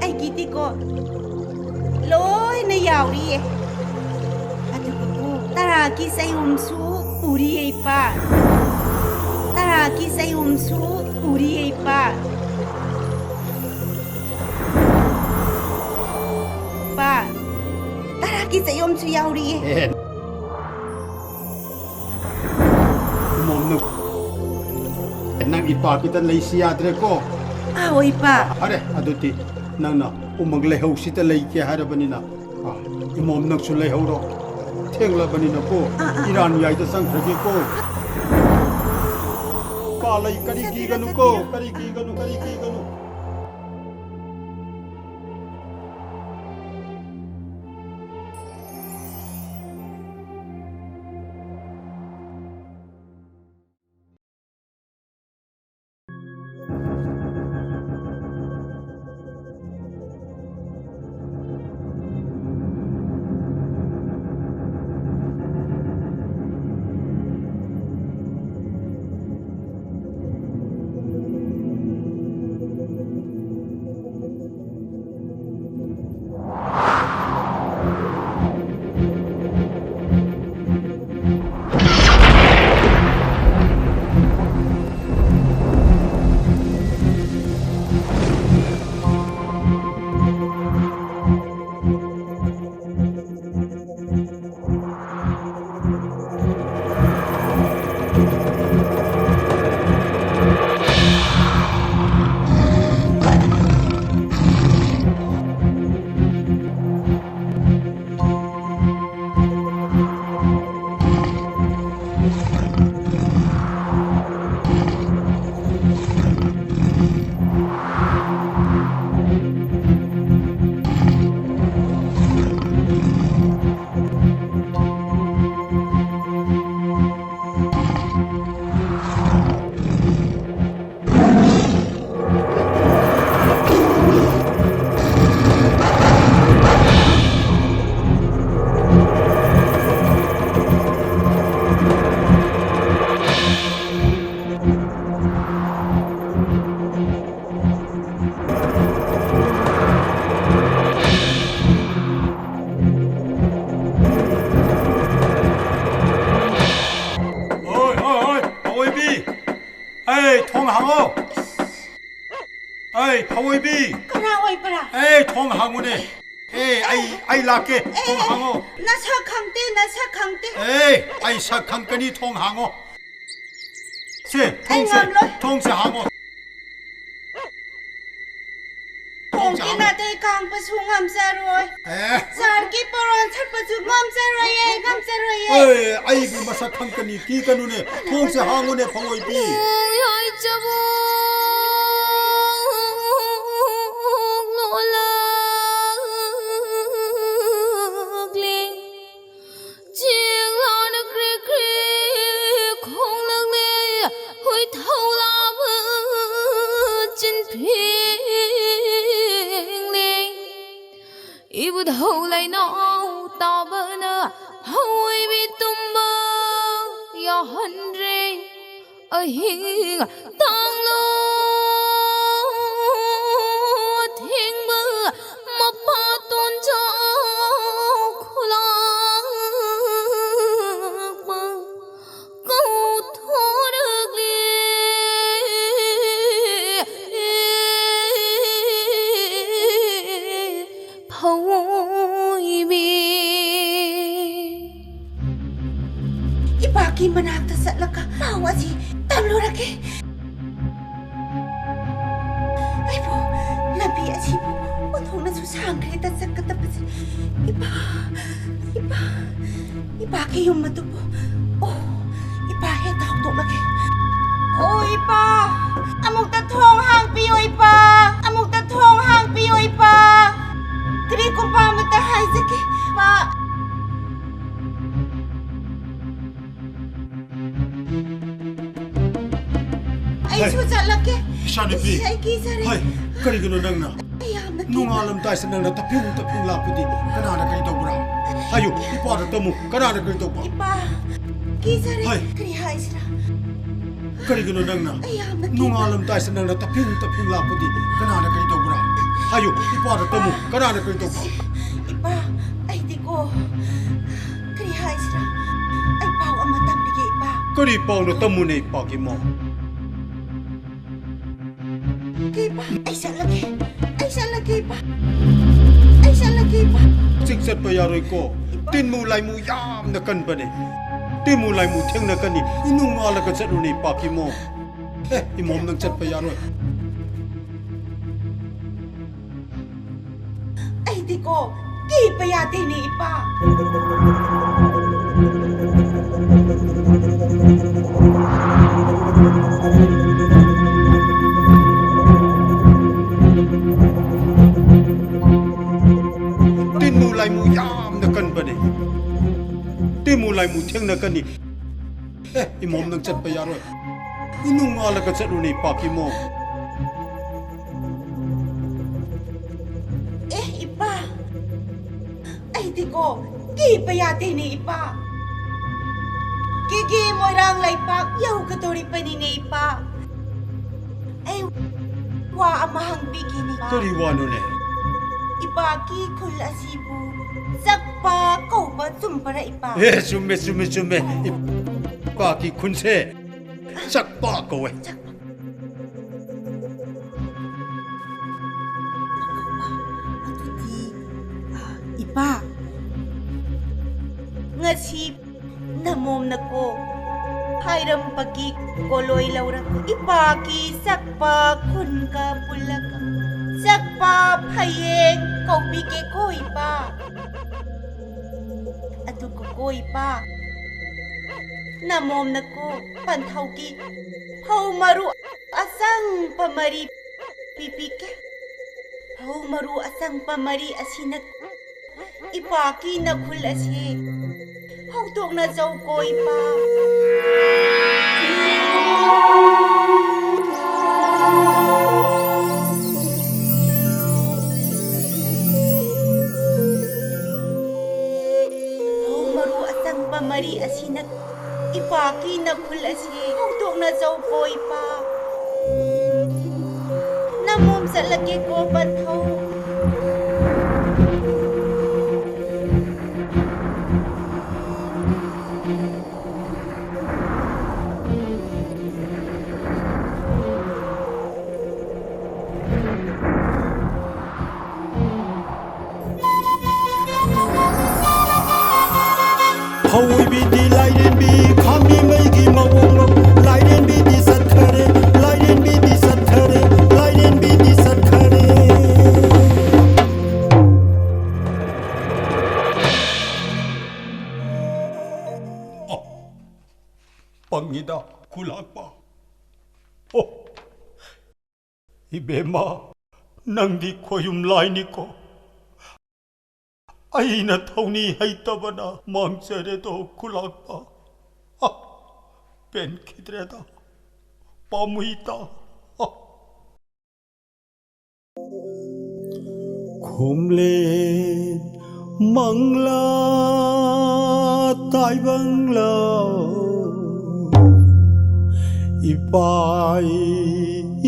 ꯑꯩꯒꯤꯗꯤꯀꯣ ꯂꯣꯏꯅ ꯌꯥꯎꯔꯤꯌꯦ꯫ ꯑꯗꯨꯒꯀꯣ ꯇꯔꯥꯒꯤ ꯆꯌꯣꯝꯁꯨ ꯄꯨꯔꯤꯌꯦ, ꯏꯄꯥ꯫ ꯇꯔꯥꯒꯤ ꯆꯌꯣꯝꯁꯨ ꯄꯨꯔꯤꯌꯦ, ꯏꯄꯥ꯫ ꯏꯄꯥ, ꯇꯔꯥꯒꯤ ꯆꯌꯣꯝꯁꯨ ꯌꯥꯎꯔꯤꯌꯦ꯫ ꯑꯦ꯫ ꯏꯃꯣꯝ, ꯅꯪ, ꯅꯪ ꯏꯄꯥꯒꯤꯗ ꯂꯩꯁꯤ ꯌꯥꯗ꯭ꯔꯦꯀꯣ? ꯑꯥꯎ, ꯏꯄꯥ꯫ ꯐꯔꯦ, ꯑꯗꯨꯗꯤ ꯅꯪꯅ ꯎꯃꯪ ꯂꯩꯍꯧꯁꯤꯗ ꯂꯩꯒꯦ ꯍꯥꯏꯔꯕꯅꯤꯅ, ꯑ, ꯏꯃꯣꯝ, ꯅꯪꯁꯨ ꯂꯩꯍꯧꯔꯣ꯫ ꯊꯦꯡꯂꯕꯅꯤꯅꯀꯣ, ꯑꯥ, ꯑꯥ, ꯑꯥ꯫ ꯏꯔꯥꯟ ꯌꯥꯏꯗ ꯆꯪꯈ꯭ꯔꯒꯦꯀꯣ꯫ ꯄꯥꯂꯩ, ꯀꯔꯤ ꯆꯠꯄꯤꯔꯣ, ꯀꯤꯒꯅꯨꯀꯣ, ꯆꯠꯄꯤꯔꯣ꯫ ꯀꯔꯤ ꯀꯤꯒꯅꯨ, ꯀꯔꯤ ꯀꯤꯒꯅꯨ꯫ ꯍꯣꯏ, ꯍꯣꯏ, ꯍꯣꯏ, ꯑꯋꯣꯏꯕꯤ! ꯑꯩ, ꯊꯣꯡ ꯍꯥꯡꯉꯣ! ꯑꯩ, ꯐꯋꯣꯏꯕꯤ! ꯀꯅꯥ ꯑꯣꯏꯕ꯭ꯔꯥ? ꯑꯩ, ꯊꯣꯡ ꯍꯥꯡꯉꯨꯅꯦ! ꯑꯦ, ꯑꯩ, ꯑꯩ ꯂꯥꯛꯀꯦ! ꯑꯦ, ꯊꯣꯡ ꯍꯥꯡꯉꯣ! ꯅꯁꯛ ꯈꯪꯗꯦ, ꯅꯁꯛ ꯈꯪꯗꯦ! ꯑꯦ, ꯑꯩ ꯁꯛ ꯈꯪꯒꯅꯤ, ꯊꯣꯡ ꯍꯥꯡꯉꯣ! ꯁꯦ, ꯑꯩ ꯊꯣꯡꯁꯦ, ꯉꯝꯂꯣꯏ꯫ ꯊꯣꯡꯁꯦ ꯍꯥꯡꯉꯣ! ꯊꯣꯡꯁꯦ ꯈꯣꯡꯒꯤ ꯍꯥꯡꯉꯣ! ꯅꯥꯇꯩ ꯀꯥꯡꯕꯁꯨ ꯉꯝꯖꯔꯣꯏ꯫ ꯑꯦ! ꯁꯥꯔꯒꯤ ꯑꯦ, ꯑꯩꯒꯤ ꯃꯁꯛ ꯈꯪꯀꯅꯤ, ꯀꯤꯒꯅꯨꯅꯦ, ꯊꯣꯡꯁꯦ ꯍꯥꯡꯉꯨꯅꯦ, ꯐꯧꯑꯣꯏꯕꯤ꯫ ꯌꯥꯏꯆꯕꯨ ꯂꯣꯂꯛꯂꯦ, ꯆꯦꯡꯂꯥꯅ ꯀ꯭ꯔꯤꯛ ꯀ꯭ꯔꯤꯛ ꯈꯣꯡꯂꯛꯂꯦ, ꯍꯨꯏ ꯊꯧꯂꯥꯕ ꯆꯤꯟ ꯐꯦꯡꯂꯦ꯫ ꯏꯕꯨꯙꯧ ꯂꯩꯅꯥꯎ ꯇꯥꯕꯅ ꯐꯧꯑꯣꯏꯕꯤ ꯇꯨꯝꯕ ꯌꯥꯍꯟꯗ꯭ꯔꯦ꯫ ꯑꯍꯤꯡ ꯇꯥꯡꯂꯣ ꯊꯦꯡꯕ ꯃꯄꯥ ꯇꯣꯟꯖꯥꯎ ꯈꯨꯂꯥꯛꯄ ꯀꯧꯊꯣꯔꯛꯂꯦ꯫ ꯐꯧꯑꯣꯏꯕꯤ꯫ ꯏꯄꯥꯒꯤ ꯃꯅꯥꯛꯇ ꯆꯠꯂꯒ ꯄꯥꯎ ꯑꯁꯤ ꯇꯝꯂꯨꯔꯒꯦ꯫ ꯑꯩꯕꯨ ꯂꯝꯕꯤ ꯑꯁꯤꯕꯨ ꯑꯣꯟꯊꯣꯛꯅꯁꯨ ꯁꯥꯡꯈ꯭ꯔꯦꯗ ꯆꯠꯀꯗꯕꯁꯦ꯫ ꯏꯄꯥ, ꯏꯄꯥ, ꯏꯄꯥꯒꯤ ꯌꯨꯝ ꯑꯗꯨꯕꯨ꯫ ꯑꯣ, ꯏꯄꯥ ꯍꯦꯛꯇ ꯍꯧꯗꯣꯛꯂꯒꯦ꯫ ꯑꯣ, ꯏꯄꯥ, ꯑꯃꯨꯛꯇ ꯊꯣꯡ ꯍꯥꯡꯕꯤꯌꯣ, ꯏꯄꯥ꯫ ꯑꯃꯨꯛꯇ ꯊꯣꯡ ꯍꯥꯡꯕꯤꯌꯣ, ꯏꯄꯥ꯫ ꯀꯔꯤꯒꯨꯝꯕ ꯑꯃꯇ ꯍꯥꯏꯖꯒꯦ, ꯏꯄꯥ꯫ ꯑꯩꯁꯨ ꯍꯩ, ꯆꯠꯂꯒꯦ꯫ ꯏꯆꯥꯅꯨꯄꯤ꯫ ꯏꯁ, ꯑꯩ ꯀꯤꯖꯔꯦ꯫ ꯍꯩ, ꯀꯔꯤꯒꯤꯅꯣ ꯅꯪꯅ? ꯑꯩ ꯌꯥꯝꯅ ꯀꯤꯕ꯫ ꯅꯣꯡꯉꯥꯜꯂꯝꯗꯥꯏꯁꯤꯗ ꯅꯪꯅ ꯇꯞꯐꯤꯡ ꯇꯞꯐꯤꯡ ꯂꯥꯛꯄꯗꯤ ꯀꯅꯥꯅ ꯀꯔꯤ ꯇꯧꯕ꯭ꯔꯥ? ꯍꯥꯏꯌꯨ, ꯏꯄꯥꯗ ꯇꯝꯃꯨ, ꯀꯅꯥꯅ ꯀꯔꯤ ꯇꯧꯕ? ꯏꯄꯥ, ꯀꯤꯖꯔꯦ꯫ ꯍꯩ꯫ ꯀꯔꯤ ꯍꯥꯏꯁꯤꯔꯥ? ꯀꯔꯤꯒꯤꯅꯣ ꯅꯪꯅ ꯑꯩ ꯌꯥꯝꯅ ꯀꯤꯕ꯫ ꯅꯣꯡꯉꯥꯜꯂꯝꯗꯥꯏꯁꯤꯗ ꯅꯪꯅ ꯇꯞꯐꯤꯡ ꯇꯞꯐꯤꯡ ꯂꯥꯛꯄꯗꯤ ꯀꯅꯥꯅ ꯀꯔꯤ ꯇꯧꯕ꯭ꯔꯥ? ꯍꯥꯏꯌꯨ, ꯏꯄꯥꯗ ꯇꯝꯃꯨ, ꯀꯅꯥꯅ ꯀꯔꯤ ꯇꯧꯕ? ꯏꯄꯥ, ꯑꯩꯗꯤꯀꯣ, ꯀꯔꯤ ꯍꯥꯏꯁꯤꯔꯥ? ꯑꯩ ꯄꯥꯎ ꯑꯃ ꯇꯝꯕꯤꯒꯦ, ꯏꯄꯥ꯫ ꯀꯔꯤ ꯄꯥꯎꯅꯣ? ꯇꯝꯃꯨꯅꯦ, ꯏꯄꯥꯒꯤ ꯃꯧ꯫ ꯏꯄꯥ, ꯑꯩ ꯆꯠꯂꯒꯦ꯫ ꯑꯩ ꯆꯠꯂꯒꯦ, ꯏꯄꯥ꯫ ꯑꯩ ꯆꯠꯂꯒꯦ, ꯏꯄꯥ꯫ ꯍꯧꯖꯤꯛ ꯆꯠꯄ ꯌꯥꯔꯣꯏꯀꯣ꯫ ꯏꯄꯥ꯫ ꯇꯤꯟꯃꯨ ꯂꯥꯏꯃꯨ ꯌꯥꯝꯅ ꯀꯟꯕꯅꯦ꯫ ꯇꯤꯟꯃꯨ ꯂꯥꯏꯃꯨ ꯊꯦꯡꯅꯀꯅꯤ꯫ ꯏꯅꯨꯡ ꯉꯥꯜꯂꯒ ꯆꯠꯂꯨꯅꯦ, ꯏꯄꯥꯒꯤ ꯃꯧ꯫ ꯑꯦ, ꯏꯃꯣꯝ, ꯅꯪ ꯆꯠꯄ ꯌꯥꯔꯣꯏ꯫ ꯑꯩꯗꯤꯀꯣ ꯀꯤꯕ ꯌꯥꯗꯦꯅꯦ, ꯏꯄꯥ꯫ ꯂꯥꯏꯃꯨ ꯌꯥꯝꯅ ꯀꯟꯕꯅꯤ꯫ ꯇꯤꯃꯨ ꯂꯥꯏꯃꯨ ꯊꯦꯡꯅꯒꯅꯤ꯫ ꯑꯦ, ꯏꯃꯣꯝ, ꯅꯪ ꯆꯠꯄ ꯌꯥꯔꯣꯏ꯫ ꯏꯅꯨꯡ ꯉꯥꯜꯂꯒ ꯆꯠꯂꯨꯅꯦ, ꯏꯄꯥꯛ ꯏꯃꯣꯝ꯫ ꯑꯦ, ꯏꯄꯥ, ꯑꯩꯗꯤꯀꯣ ꯀꯤꯕ ꯌꯥꯗꯦꯅꯦ, ꯏꯄꯥ꯫ ꯀꯦꯒꯦ ꯃꯣꯏꯔꯥꯡ ꯂꯩꯄꯥꯛ ꯌꯧꯒꯗꯧꯔꯤꯕꯅꯤꯅꯦ, ꯏꯄꯥ꯫ ꯑꯩ ꯋꯥ ꯑꯃ ꯍꯪꯕꯤꯒꯦꯅꯦ, ꯏꯄꯥ꯫ ꯀꯔꯤ ꯋꯥꯅꯣꯅꯦ? ꯏꯄꯥꯛꯀꯤ ꯈꯨꯜ ꯑꯁꯤꯕꯨ ꯆꯛꯄ ꯀꯧꯕ ꯆꯨꯝꯕꯔꯥ, ꯏꯄꯥ? ꯑꯦ, ꯆꯨꯝꯃꯦ, ꯆꯨꯝꯃꯦ, ꯆꯨꯝꯃꯦ꯫ ꯏꯄꯥꯛꯀꯤ ꯈꯨꯟꯁꯦ ꯆꯛꯄ ꯀꯧꯋꯦ꯫ ꯆꯛꯄ꯫ ꯑꯗꯨꯗꯤ, ꯑ, ꯏꯄꯥ, ꯉꯁꯤ ꯅꯃꯣꯝꯅꯀꯣ ꯍꯥꯏꯔꯝꯕꯒꯤ ꯀꯣꯂꯣꯏ ꯂꯧꯔꯒ ꯏꯄꯥꯒꯤ ꯆꯛꯄ ꯈꯨꯟꯒ ꯄꯨꯜꯂꯒ ꯆꯛꯄ ꯐꯌꯦꯡ ꯀꯧꯕꯤꯒꯦꯀꯣ, ꯏꯄꯥ꯫ ꯑꯗꯨꯒꯀꯣ, ꯏꯄꯥ, ꯅꯃꯣꯝꯅꯀꯣ ꯄꯟꯊꯧꯒꯤ ꯐꯧ ꯃꯔꯨ ꯑꯁꯪꯕ ꯃꯔꯤ ꯄꯤꯕꯤꯒꯦ꯫ ꯐꯧ ꯃꯔꯨ ꯑꯁꯪꯕ ꯃꯔꯤ ꯑꯁꯤꯅ ꯏꯄꯥꯛꯀꯤ ꯅꯈꯨꯜ ꯑꯁꯤ ꯍꯧꯗꯣꯛꯅꯖꯧꯀꯣ, ꯏꯄꯥ꯫ ꯐꯧ ꯃꯔꯨ ꯑꯁꯪꯕ ꯃꯔꯤ ꯑꯁꯤꯅ ꯏꯄꯥꯛꯀꯤ ꯅꯈꯨꯜ ꯑꯁꯤ ꯍꯧꯗꯣꯛꯅꯖꯧꯀꯣ, ꯏꯄꯥ꯫ ꯅꯃꯣꯝ ꯆꯠꯂꯒꯦꯀꯣ, ꯄꯟꯊꯧ꯫ ꯍꯧꯏꯕꯤꯗꯤ ꯂꯥꯏꯔꯦꯝꯕꯤ ꯈꯥꯝꯕꯤ ꯃꯩꯒꯤ ꯃꯑꯣꯡꯂꯣ? ꯂꯥꯏꯔꯦꯝꯕꯤꯗꯤ ꯆꯠꯈꯔꯦ, ꯂꯥꯏꯔꯦꯝꯕꯤꯗꯤ ꯆꯠꯈꯔꯦ, ꯂꯥꯏꯔꯦꯝꯕꯤꯗꯤ ꯆꯠꯈꯔꯦ꯫ ꯑꯣ, ꯄꯪꯉꯤꯗ ꯈꯨꯂꯥꯛꯄ꯫ ꯑꯣ, ꯏꯕꯦꯝꯃ, ꯅꯪꯗꯤ ꯈꯣꯌꯨꯝ ꯂꯥꯏꯅꯤꯀꯣ꯫ ꯑꯩꯅ ꯊꯧꯅꯤ ꯍꯩꯇꯕꯅ ꯃꯥꯡꯖꯔꯦꯗꯣ ꯈꯨꯂꯥꯛꯄ꯫ ꯑ, ꯄꯦꯟꯈꯤꯗ꯭ꯔꯦꯗ, ꯄꯥꯝꯃꯨꯏꯗ꯫ ꯑ꯫ ꯈꯣꯝꯂꯦꯟ ꯃꯪꯂꯥ ꯇꯥꯏꯕꯪꯂꯥ, ꯏꯄꯥ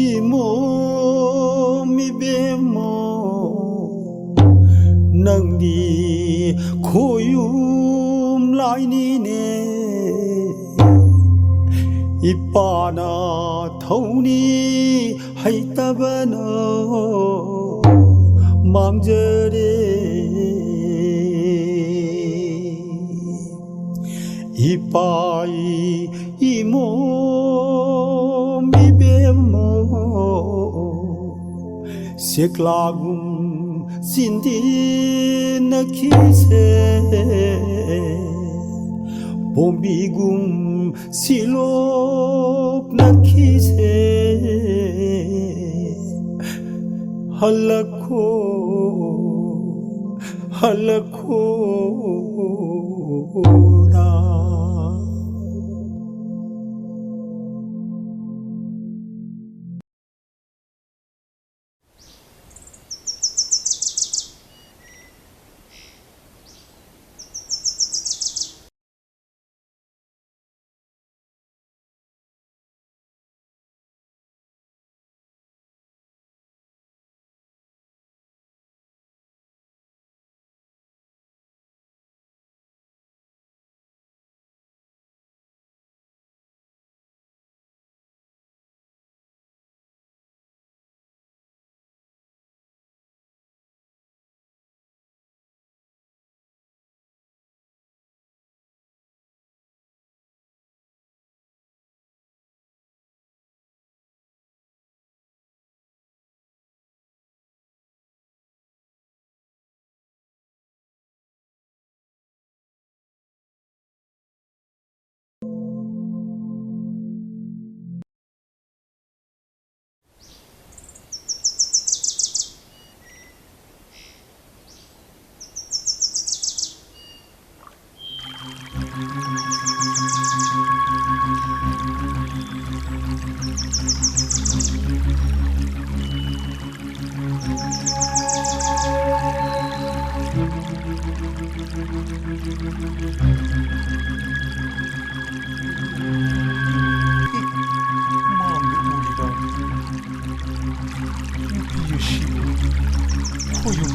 ꯏꯃꯣꯝ ꯏꯕꯦꯝꯃꯣ, ꯅꯪꯗꯤ ꯈꯣꯌꯨꯝ ꯂꯥꯏꯅꯤꯅꯦ꯫ ꯏꯄꯥꯅ ꯊꯧꯅꯤ ꯍꯩꯇꯕꯅ ꯃꯥꯡꯖꯔꯦ꯫ ꯏꯄꯥ ꯏꯃꯣꯝ ꯏꯕꯦꯝꯃꯣ, ꯁꯦꯛꯂꯥꯒꯨꯝ ꯆꯤꯟꯗꯤꯟꯅꯈꯤꯁꯦ, ꯄꯣꯝꯕꯤꯒꯨꯝ ꯁꯤꯂꯣꯛꯅꯈꯤꯁꯦ꯫ ꯍꯜꯂꯛꯈꯣ, ꯍꯜꯂꯛꯈꯣꯗ꯫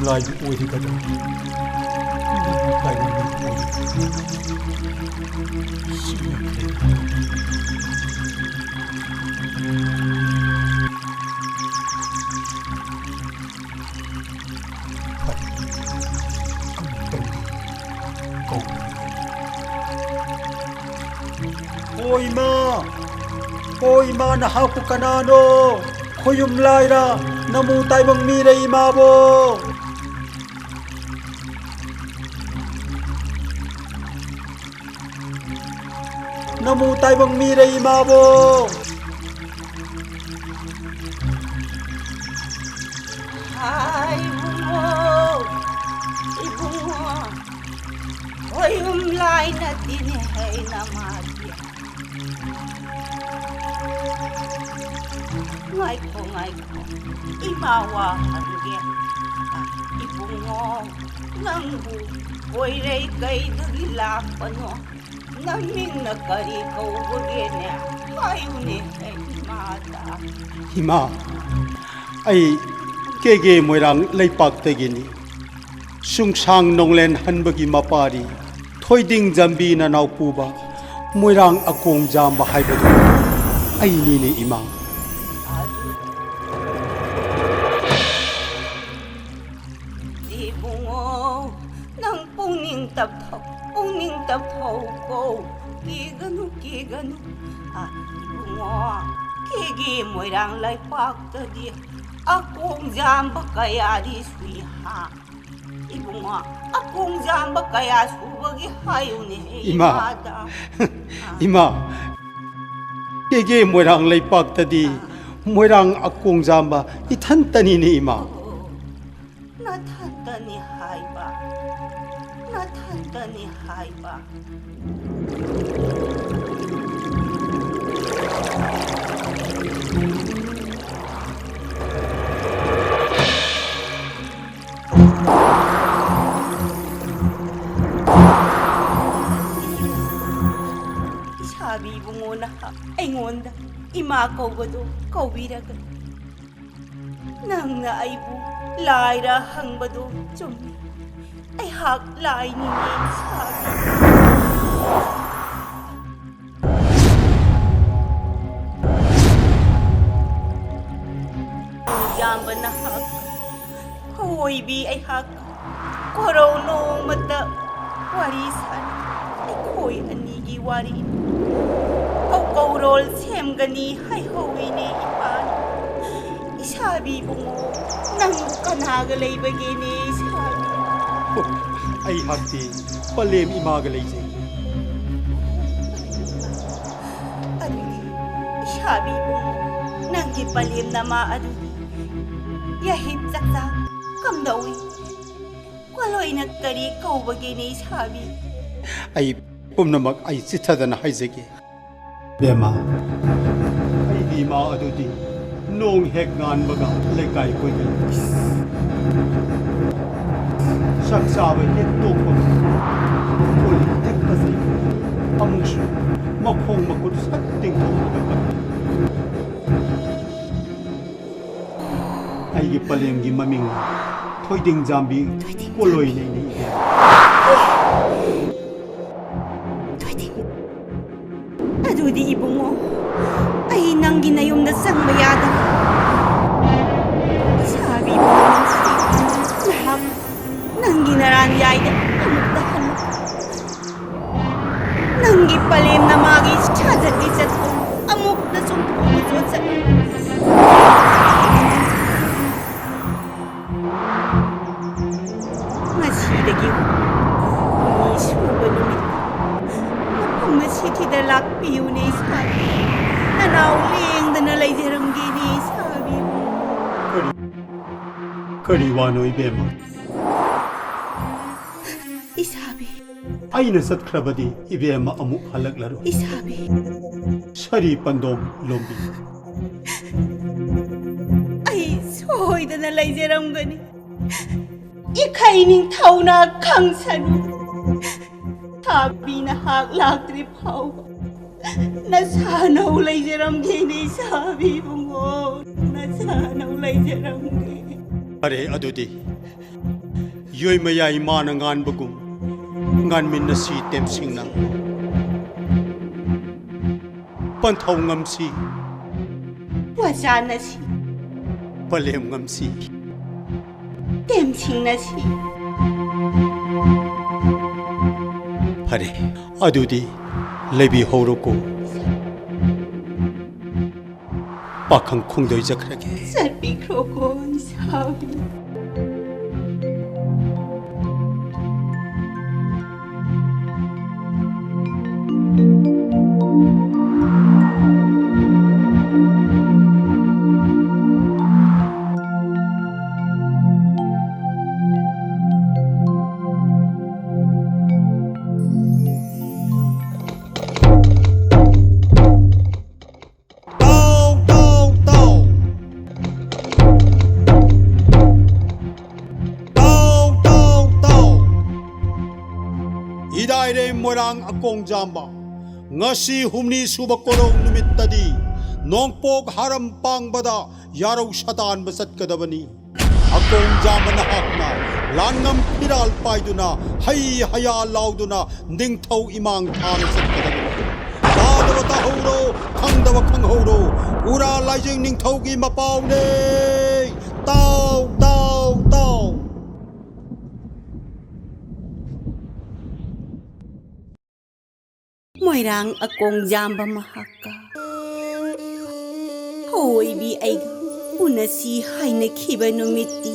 ꯂꯥꯏꯕꯨ ꯑꯣꯏꯔꯤꯕꯗ ꯅꯪꯕꯨ ꯇꯥꯏꯕꯪ ꯃꯤꯕꯨ ꯑꯣꯏꯔꯤꯕ ꯁꯤꯅꯈ꯭ꯔꯦ꯫ ꯐꯔꯦ, ꯑꯃꯨꯛꯇꯪꯗꯤ ꯀꯧꯕꯤꯔꯒꯦ꯫ ꯍꯣ ꯏꯃꯥ! ꯍꯣ ꯏꯃꯥ, ꯅꯍꯥꯛꯄꯨ ꯀꯅꯥꯅꯣ? ꯈꯣꯌꯨꯝ ꯂꯥꯏꯔ, ꯅꯃꯨ ꯇꯥꯏꯕꯪ ꯃꯤꯔ ꯏꯃꯥꯕꯣ? ꯅꯃꯨ ꯇꯥꯏꯕꯪ ꯃꯤꯔ ꯏꯃꯥꯕꯣ? ꯍꯥꯏ ꯏꯕꯨꯡꯉꯣ, ꯏꯕꯨꯡꯉꯣ, ꯈꯣꯌꯨꯝ ꯂꯥꯏ ꯅꯠꯇꯦꯅꯦ ꯍꯩ ꯅꯃꯥꯗꯤ꯫ ꯉꯥꯏꯈꯣ, ꯉꯥꯏꯈꯣ, ꯏꯃꯥ ꯋꯥ ꯍꯪꯒꯦ꯫ ꯏꯕꯨꯡꯉꯣ, ꯅꯪꯕꯨ ꯀꯣꯏꯔꯩ ꯀꯩꯗꯒꯤ ꯂꯥꯛꯄꯅꯣ? ꯅꯃꯤꯡꯅ ꯀꯔꯤ ꯀꯧꯕꯒꯦꯅꯦ? ꯍꯥꯏꯌꯨꯅꯦ ꯏꯃꯥꯗ꯫ ꯏꯃꯥ, ꯑꯩ ꯀꯦꯒꯦ ꯃꯣꯏꯔꯥꯡ ꯂꯩꯄꯥꯛꯇꯒꯤꯅꯤ꯫ ꯁꯨꯡꯁꯥꯡ ꯅꯣꯡꯂꯦꯟ ꯍꯟꯕꯒꯤ ꯃꯄꯥꯔꯤ ꯊꯣꯏꯗꯤꯡ ꯖꯝꯕꯤ ꯅꯅꯥꯎꯄꯨꯕ ꯃꯣꯏꯔꯥꯡ ꯑꯀꯣꯡ ꯖꯥꯝꯕ ꯍꯥꯏꯕꯗꯨ ꯑꯩꯅꯤꯅꯦ ꯏꯃꯥ꯫ ꯏꯕꯨꯡꯉꯣ, ꯅꯪ ꯄꯨꯛꯅꯤꯡ ꯇꯞꯊꯧ, ꯄꯨꯛꯅꯤꯡ ꯇꯞꯊꯧꯀꯣ꯫ ꯀꯤꯒꯅꯨ, ꯀꯤꯒꯅꯨ꯫ ꯑ, ꯏꯕꯨꯡꯉꯣ, ꯀꯦꯒꯦ ꯃꯣꯏꯔꯥꯡ ꯂꯩꯄꯥꯛꯇꯗꯤ ꯑꯀꯣꯡ ꯖꯥꯝꯕ ꯀꯌꯥꯗꯤ ꯁꯨꯏ ꯍꯥ? ꯏꯕꯨꯡꯉꯣ, ꯑꯀꯣꯡ ꯖꯥꯝꯕ ꯀꯌꯥ ꯁꯨꯕꯒꯤ ꯍꯥꯏꯌꯨꯅꯦ ꯏꯃꯥ꯫ ꯏꯃꯥꯗ꯫ ꯏꯃꯥ, ꯀꯦꯒꯦ ꯃꯣꯏꯔꯥꯡ ꯂꯩꯄꯥꯛꯇꯗꯤ ꯃꯣꯏꯔꯥꯡ ꯑꯀꯣꯡ ꯖꯥꯝꯕ ꯏꯊꯟꯇꯅꯤꯅꯦ ꯏꯃꯥ꯫ ꯑꯣ, ꯅꯊꯟꯇꯅꯤ ꯍꯥꯏꯕ, ꯅꯊꯟꯇꯅꯤ ꯍꯥꯏꯕ꯫ ꯏꯁꯥꯕꯤ ꯏꯕꯨꯡꯉꯣꯅ ꯑꯩꯉꯣꯟꯗ ꯏꯃꯥ ꯀꯧꯕꯗꯣ ꯀꯧꯕꯤꯔꯒꯅꯤ꯫ ꯅꯪꯅ ꯑꯩꯕꯨ ꯂꯥꯏꯔ ꯍꯪꯕꯗꯨ ꯆꯨꯝꯃꯤ꯫ ꯑꯩꯍꯥꯛ ꯂꯥꯏꯅꯤꯅꯦ ꯏꯁꯥꯒꯤ꯫ ꯏꯌꯥꯝꯕ ꯅꯍꯥꯛ, ꯑꯋꯣꯏꯕꯤ ꯑꯩꯍꯥꯛ ꯀꯣꯔꯧ ꯅꯣꯡꯃꯇ ꯋꯥꯔꯤ ꯁꯥꯅ ꯑꯩꯈꯣꯏ ꯑꯅꯤꯒꯤ ꯋꯥꯔꯤ ꯀꯧꯀꯧꯔꯣꯜ ꯁꯦꯝꯒꯅꯤ ꯍꯥꯏꯍꯧꯋꯤꯅꯦ ꯏꯄꯥꯅ꯫ ꯏꯁꯥꯕꯤ ꯏꯕꯨꯡꯉꯣ, ꯅꯪꯕꯨ ꯀꯅꯥꯒ ꯂꯩꯕꯒꯦꯅꯦ ꯏꯁꯥꯕꯤ? ꯑꯩꯍꯥꯛꯇꯤ ꯄꯂꯦꯝ ꯏꯃꯥꯒ ꯂꯩꯖꯩ꯫ ꯑꯗꯨꯗꯤ ꯏꯁꯥꯕꯤ ꯏꯕꯨꯡꯉꯣ, ꯅꯪꯒꯤ ꯄꯂꯦꯝ ꯅꯃꯥ ꯑꯗꯨꯗꯤ ꯌꯥꯍꯤꯞ ꯆꯥꯛꯆꯥ ꯀꯝꯗꯧꯏ? ꯀꯣꯂꯣꯏꯅ ꯀꯔꯤ ꯀꯧꯕꯒꯦꯅꯦ ꯏꯁꯥꯕꯤ? ꯑꯩ ꯄꯨꯝꯅꯃꯛ ꯑꯩ ꯆꯤꯠꯊꯗꯅ ꯍꯥꯏꯖꯒꯦ꯫ ꯕꯦꯝꯃ, ꯑꯩꯒꯤ ꯏꯃꯥ ꯑꯗꯨꯗꯤ ꯅꯣꯡ ꯍꯦꯛ ꯉꯥꯟꯕꯒ ꯂꯩꯀꯥꯏ ꯀꯣꯏꯒꯜꯂꯤ꯫ ꯆꯥꯛ ꯆꯥꯕ ꯍꯦꯛ ꯇꯣꯛꯄꯒ ꯀꯣꯜ ꯍꯦꯛ ꯐꯖꯩ꯫ ꯑꯃꯨꯛꯁꯨ ꯃꯈꯣꯡ ꯃꯈꯨꯠ ꯁꯠ ꯇꯤꯡꯊꯣꯛꯄꯒ ꯀꯞꯄꯤ꯫ ꯑꯩꯒꯤ ꯄꯂꯦꯝꯒꯤ ꯃꯃꯤꯡ ꯊꯣꯏꯗꯤꯡ ꯖꯥꯝꯕꯤ ꯊꯣꯏꯗꯤꯡ ꯄꯣꯂꯣꯏ ꯖꯥꯝꯕꯤ꯫ ꯂꯩꯅꯤ ꯏꯕꯦꯝꯃ꯫ ꯊꯣꯏꯗꯤꯡ꯫ ꯑꯗꯨꯗꯤ ꯏꯕꯨꯡꯉꯣ, ꯑꯩ ꯅꯪꯒꯤ ꯅꯌꯨꯝꯗ ꯆꯪꯕ ꯌꯥꯗꯕ꯫ ꯏꯁꯥꯕꯤ ꯏꯕꯨꯡꯉꯣ, ꯅꯍꯥꯛ ꯅꯪꯒꯤ ꯅꯔꯥꯟ ꯌꯥꯏꯗ ꯑꯃꯨꯛꯇ ꯍꯜꯂꯨ꯫ ꯅꯪꯒꯤ ꯄꯂꯦꯝ ꯅꯃꯥꯒꯤ ꯁꯥꯖꯠ ꯂꯤꯆꯠꯇꯨ ꯑꯃꯨꯛꯇ ꯆꯨꯝꯊꯣꯛꯅ ꯆꯣꯠꯆꯠꯂꯨ꯫ ꯉꯁꯤꯗꯒꯤ ꯍꯨꯝꯅꯤ ꯁꯨꯕ ꯅꯨꯃꯤꯠꯇ ꯃꯐꯝ ꯑꯁꯤꯗ ꯂꯥꯛꯄꯤꯌꯨꯅꯦ ꯏꯁꯥꯕꯤ꯫ ꯅꯅꯥꯎ ꯂꯦꯡꯗꯅ ꯂꯩꯖꯔꯝꯒꯦꯅꯦ ꯏꯁꯥꯕꯤ꯫ ꯀꯔꯤ, ꯀꯔꯤ ꯋꯥꯅꯣ ꯏꯕꯦꯝꯃ? ꯏꯁꯥꯕꯤ꯫ ꯑꯩꯅ ꯆꯠꯈ꯭ꯔꯕꯗꯤ ꯏꯕꯦꯝꯃ ꯑꯃꯨꯛ ꯍꯜꯂꯛꯂꯔꯣꯏ꯫ ꯏꯁꯥꯕꯤ꯫ ꯁꯥꯔꯤ ꯄꯟꯗꯣꯝ ꯂꯣꯝꯕꯤ꯫ ꯑꯩ ꯁꯣꯏꯗꯅ ꯂꯩꯖꯔꯝꯒꯅꯤ꯫ ꯏꯈꯩ ꯅꯤꯡꯊꯧꯅ ꯈꯪꯁꯅꯨ꯫ ꯁꯥꯕꯤ ꯅꯍꯥꯛ ꯂꯥꯛꯇ꯭ꯔꯤ ꯐꯥꯎꯕ ꯅꯁꯥꯅꯧ ꯂꯩꯖꯔꯝꯒꯦꯅꯦ ꯏꯁꯥꯕꯤ ꯏꯕꯨꯡꯉꯣ, ꯅꯁꯥꯅꯧ ꯂꯩꯖꯔꯝꯒꯦ꯫ ꯐꯔꯦ, ꯑꯗꯨꯗꯤ ꯌꯣꯏꯃꯌꯥꯏ ꯃꯥꯅ ꯉꯥꯟꯕꯒꯨꯝ ꯉꯥꯟꯃꯤꯟꯅꯁꯤ ꯇꯦꯝꯁꯤꯡꯅ꯫ ꯄꯟꯊꯧ ꯉꯝꯁꯤ꯫ ꯋꯥꯖꯥꯅꯁꯤ꯫ ꯄꯂꯦꯝ ꯉꯝꯁꯤ꯫ ꯇꯦꯝꯁꯤꯡꯅꯁꯤ꯫ ꯐꯔꯦ, ꯑꯗꯨꯗꯤ ꯂꯩꯕꯤꯍꯧꯔꯣꯀꯣ꯫ ꯄꯥꯈꯪ ꯈꯣꯡꯗꯣꯏꯖꯈ꯭ꯔꯒꯦ꯫ ꯆꯠꯄꯤꯈ꯭ꯔꯣꯀꯣ ꯏꯁꯥꯕꯤ꯫ ꯇꯥꯎ, ꯇꯥꯎ, ꯇꯥꯎ꯫ ꯇꯥꯎ, ꯇꯥꯎ, ꯇꯥꯎ꯫ ꯏꯗꯥꯏꯔꯦ ꯃꯣꯏꯔꯥꯡ ꯑꯀꯣꯡꯖꯥꯝꯕ, ꯉꯁꯤ ꯍꯨꯝꯅꯤ ꯁꯨꯕ ꯀꯣꯔꯧ ꯅꯨꯃꯤꯠꯇꯗꯤ ꯅꯣꯡꯄꯣꯛ ꯍꯥꯔꯝ ꯄꯥꯡꯕꯗ ꯌꯥꯔꯧ ꯁꯇꯥꯟꯕ ꯆꯠꯀꯗꯕꯅꯤ꯫ ꯑꯀꯣꯡꯖꯥꯝꯕ ꯅꯍꯥꯛꯅ ꯂꯥꯟꯉꯝ ꯐꯤꯔꯥꯜ ꯄꯥꯏꯗꯨꯅ, ꯍꯩ ꯍꯌꯥ ꯂꯥꯎꯗꯨꯅ ꯅꯤꯡꯊꯧ ꯏꯃꯥꯡ ꯊꯥꯅ ꯆꯠꯀꯗꯕꯅꯤ꯫ ꯇꯥꯗꯕ ꯇꯥꯍꯧꯔꯣ, ꯈꯪꯗꯕ ꯈꯪꯍꯧꯔꯣ, ꯎꯔꯥ ꯂꯥꯏꯖꯦꯡ ꯅꯤꯡꯊꯧꯒꯤ ꯃꯄꯥꯎꯅꯦ꯫ ꯇꯥꯎ, ꯇꯥꯎ, ꯇꯥꯎ꯫ ꯃꯣꯏꯔꯥꯡ ꯑꯀꯣꯡꯖꯥꯝꯕ ꯃꯍꯥꯛꯀ ꯑꯋꯣꯏꯕꯤ ꯑꯩꯒ ꯎꯅꯁꯤ ꯍꯥꯏꯅꯈꯤꯕ ꯅꯨꯃꯤꯠꯇꯤ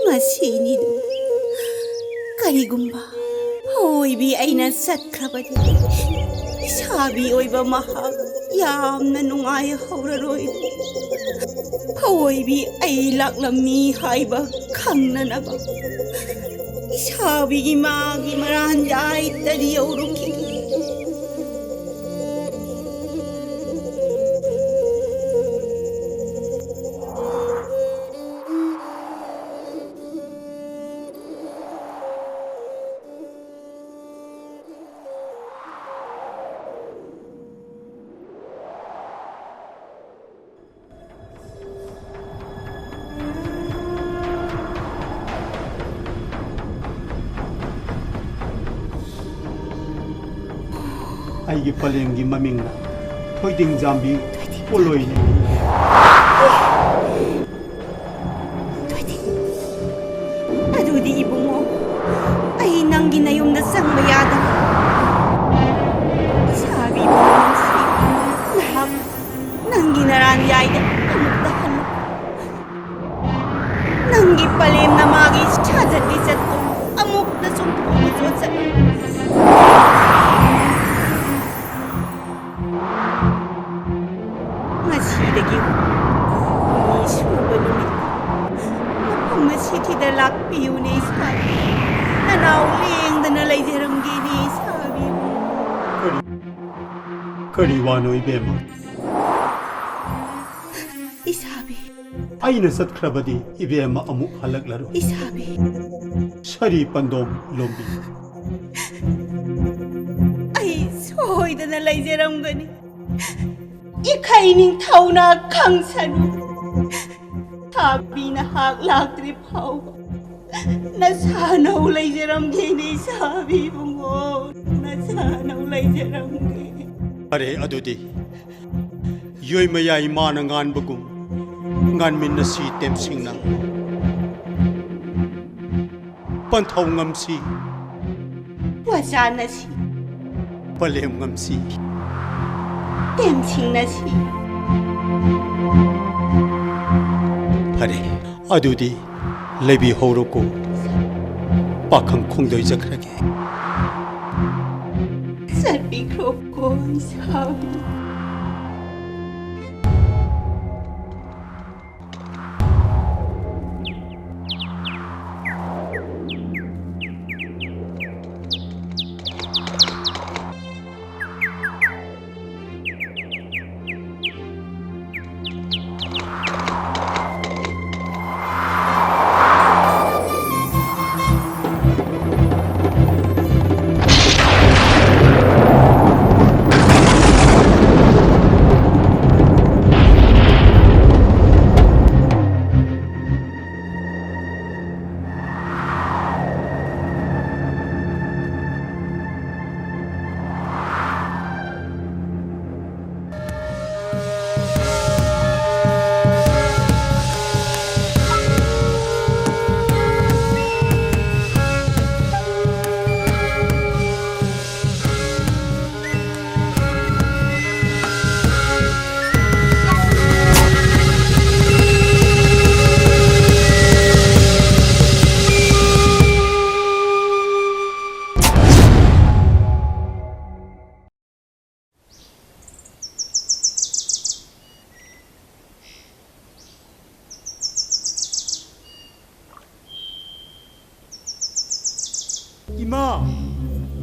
ꯉꯁꯤꯅꯤꯗꯨ꯫ ꯀꯔꯤꯒꯨꯝꯕ ꯑꯋꯣꯏꯕꯤ ꯑꯩꯅ ꯆꯠꯈ꯭ꯔꯕꯗꯤ ꯏꯁꯥꯕꯤ ꯑꯣꯏꯕ ꯃꯍꯥꯛ ꯌꯥꯝꯅ ꯅꯨꯡꯉꯥꯏꯍꯧꯔꯔꯣꯏ꯫ ꯑꯋꯣꯏꯕꯤ ꯑꯩ ꯂꯥꯛꯂꯝꯃꯤ ꯍꯥꯏꯕ ꯈꯪꯅꯅꯕ ꯏꯁꯥꯕꯤꯒꯤ ꯃꯥꯒꯤ ꯃꯔꯥꯟ ꯌꯥꯏꯇꯗꯤ ꯌꯧꯔꯨꯈꯤ꯫ ꯑꯩꯒꯤ ꯄꯂꯦꯝꯒꯤ ꯃꯃꯤꯡꯅ ꯊꯣꯏꯗꯤꯡꯖꯥꯝꯕꯤ ꯄꯣꯂꯣꯏꯅꯤ꯫ ꯑꯗꯨꯗꯤ ꯏꯕꯨꯡꯉꯣ, ꯑꯩ ꯅꯪꯒꯤ ꯅꯌꯨꯝꯗ ꯆꯪꯕ ꯌꯥꯗꯕ? ꯏꯁꯥꯕꯤ ꯏꯕꯨꯡꯉꯣ ꯅꯨꯡꯁꯤ, ꯅꯍꯥꯛ ꯅꯪꯒꯤ ꯅꯔꯥꯟ ꯌꯥꯏꯗ ꯑꯃꯨꯛꯇ ꯍꯜꯂꯨ꯫ ꯅꯪꯒꯤ ꯄꯂꯦꯝꯅ ꯃꯥꯒꯤ ꯁꯥꯖꯠ ꯂꯤꯆꯠꯇꯨ ꯑꯃꯨꯛꯇ ꯆꯨꯝꯊꯣꯛꯅ ꯆꯣꯠꯆꯠꯂꯨ꯫ ꯉꯁꯤꯗꯒꯤ ꯍꯨꯝꯅꯤ ꯁꯨꯕ ꯅꯨꯃꯤꯠ ꯃꯐꯝ ꯑꯁꯤꯗ ꯂꯥꯛꯄꯤꯌꯨꯅꯦ ꯏꯁꯥꯕꯤ꯫ ꯅꯅꯥꯎ ꯂꯦꯡꯗꯅ ꯂꯩꯖꯔꯝꯒꯦꯅꯦ ꯏꯁꯥꯕꯤꯕꯨ꯫ ꯀꯔꯤ, ꯀꯔꯤ ꯋꯥꯅꯣ ꯏꯕꯦꯝꯃ? ꯏꯁꯥꯕꯤ꯫ ꯑꯩꯅ ꯆꯠꯈ꯭ꯔꯕꯗꯤ ꯏꯕꯦꯝꯃ ꯑꯃꯨꯛ ꯍꯜꯂꯛꯂꯔꯣꯏ꯫ ꯏꯁꯥꯕꯤ꯫ ꯁꯥꯔꯤ ꯄꯟꯗꯣꯝ ꯂꯣꯝꯕꯤ꯫ ꯑꯩ ꯁꯣꯏꯗꯅ ꯂꯩꯖꯔꯝꯒꯅꯤ꯫ ꯏꯈꯩ ꯅꯤꯡꯊꯧꯅ ꯈꯪꯁꯅꯨ꯫ ꯏꯁꯥꯕꯤ ꯅꯍꯥꯛ ꯂꯥꯛꯇ꯭ꯔꯤ ꯐꯥꯎꯕ ꯅꯁꯥꯅꯧ ꯂꯩꯖꯔꯝꯒꯦꯅꯦ ꯏꯁꯥꯕꯤ ꯏꯕꯨꯡꯉꯣ, ꯅꯁꯥꯅꯧ ꯂꯩꯖꯔꯝꯒꯦ꯫ ꯐꯔꯦ ꯑꯗꯨꯗꯤ꯫ ꯌꯣꯏꯃꯌꯥꯏ ꯃꯥꯅ ꯉꯥꯟꯕꯒꯨꯝ ꯉꯥꯟꯃꯤꯟꯅꯁꯤ ꯇꯦꯝꯁꯤꯡꯅ꯫ ꯄꯟꯊꯧ ꯉꯝꯁꯤ꯫ ꯋꯥꯆꯥꯟꯅꯁꯤ꯫ ꯄꯂꯦꯝ ꯉꯝꯁꯤ꯫ ꯇꯦꯝꯁꯤꯡꯅꯁꯤ꯫ ꯐꯔꯦ, ꯑꯗꯨꯗꯤ ꯂꯩꯕꯤꯍꯧꯔꯣꯀꯣ꯫ ꯄꯥꯈꯪ ꯈꯣꯡꯗꯣꯏꯖꯈ꯭ꯔꯒꯦ꯫ ꯆꯠꯄꯤꯈ꯭ꯔꯣꯀꯣ ꯏꯁꯥꯕꯤ꯫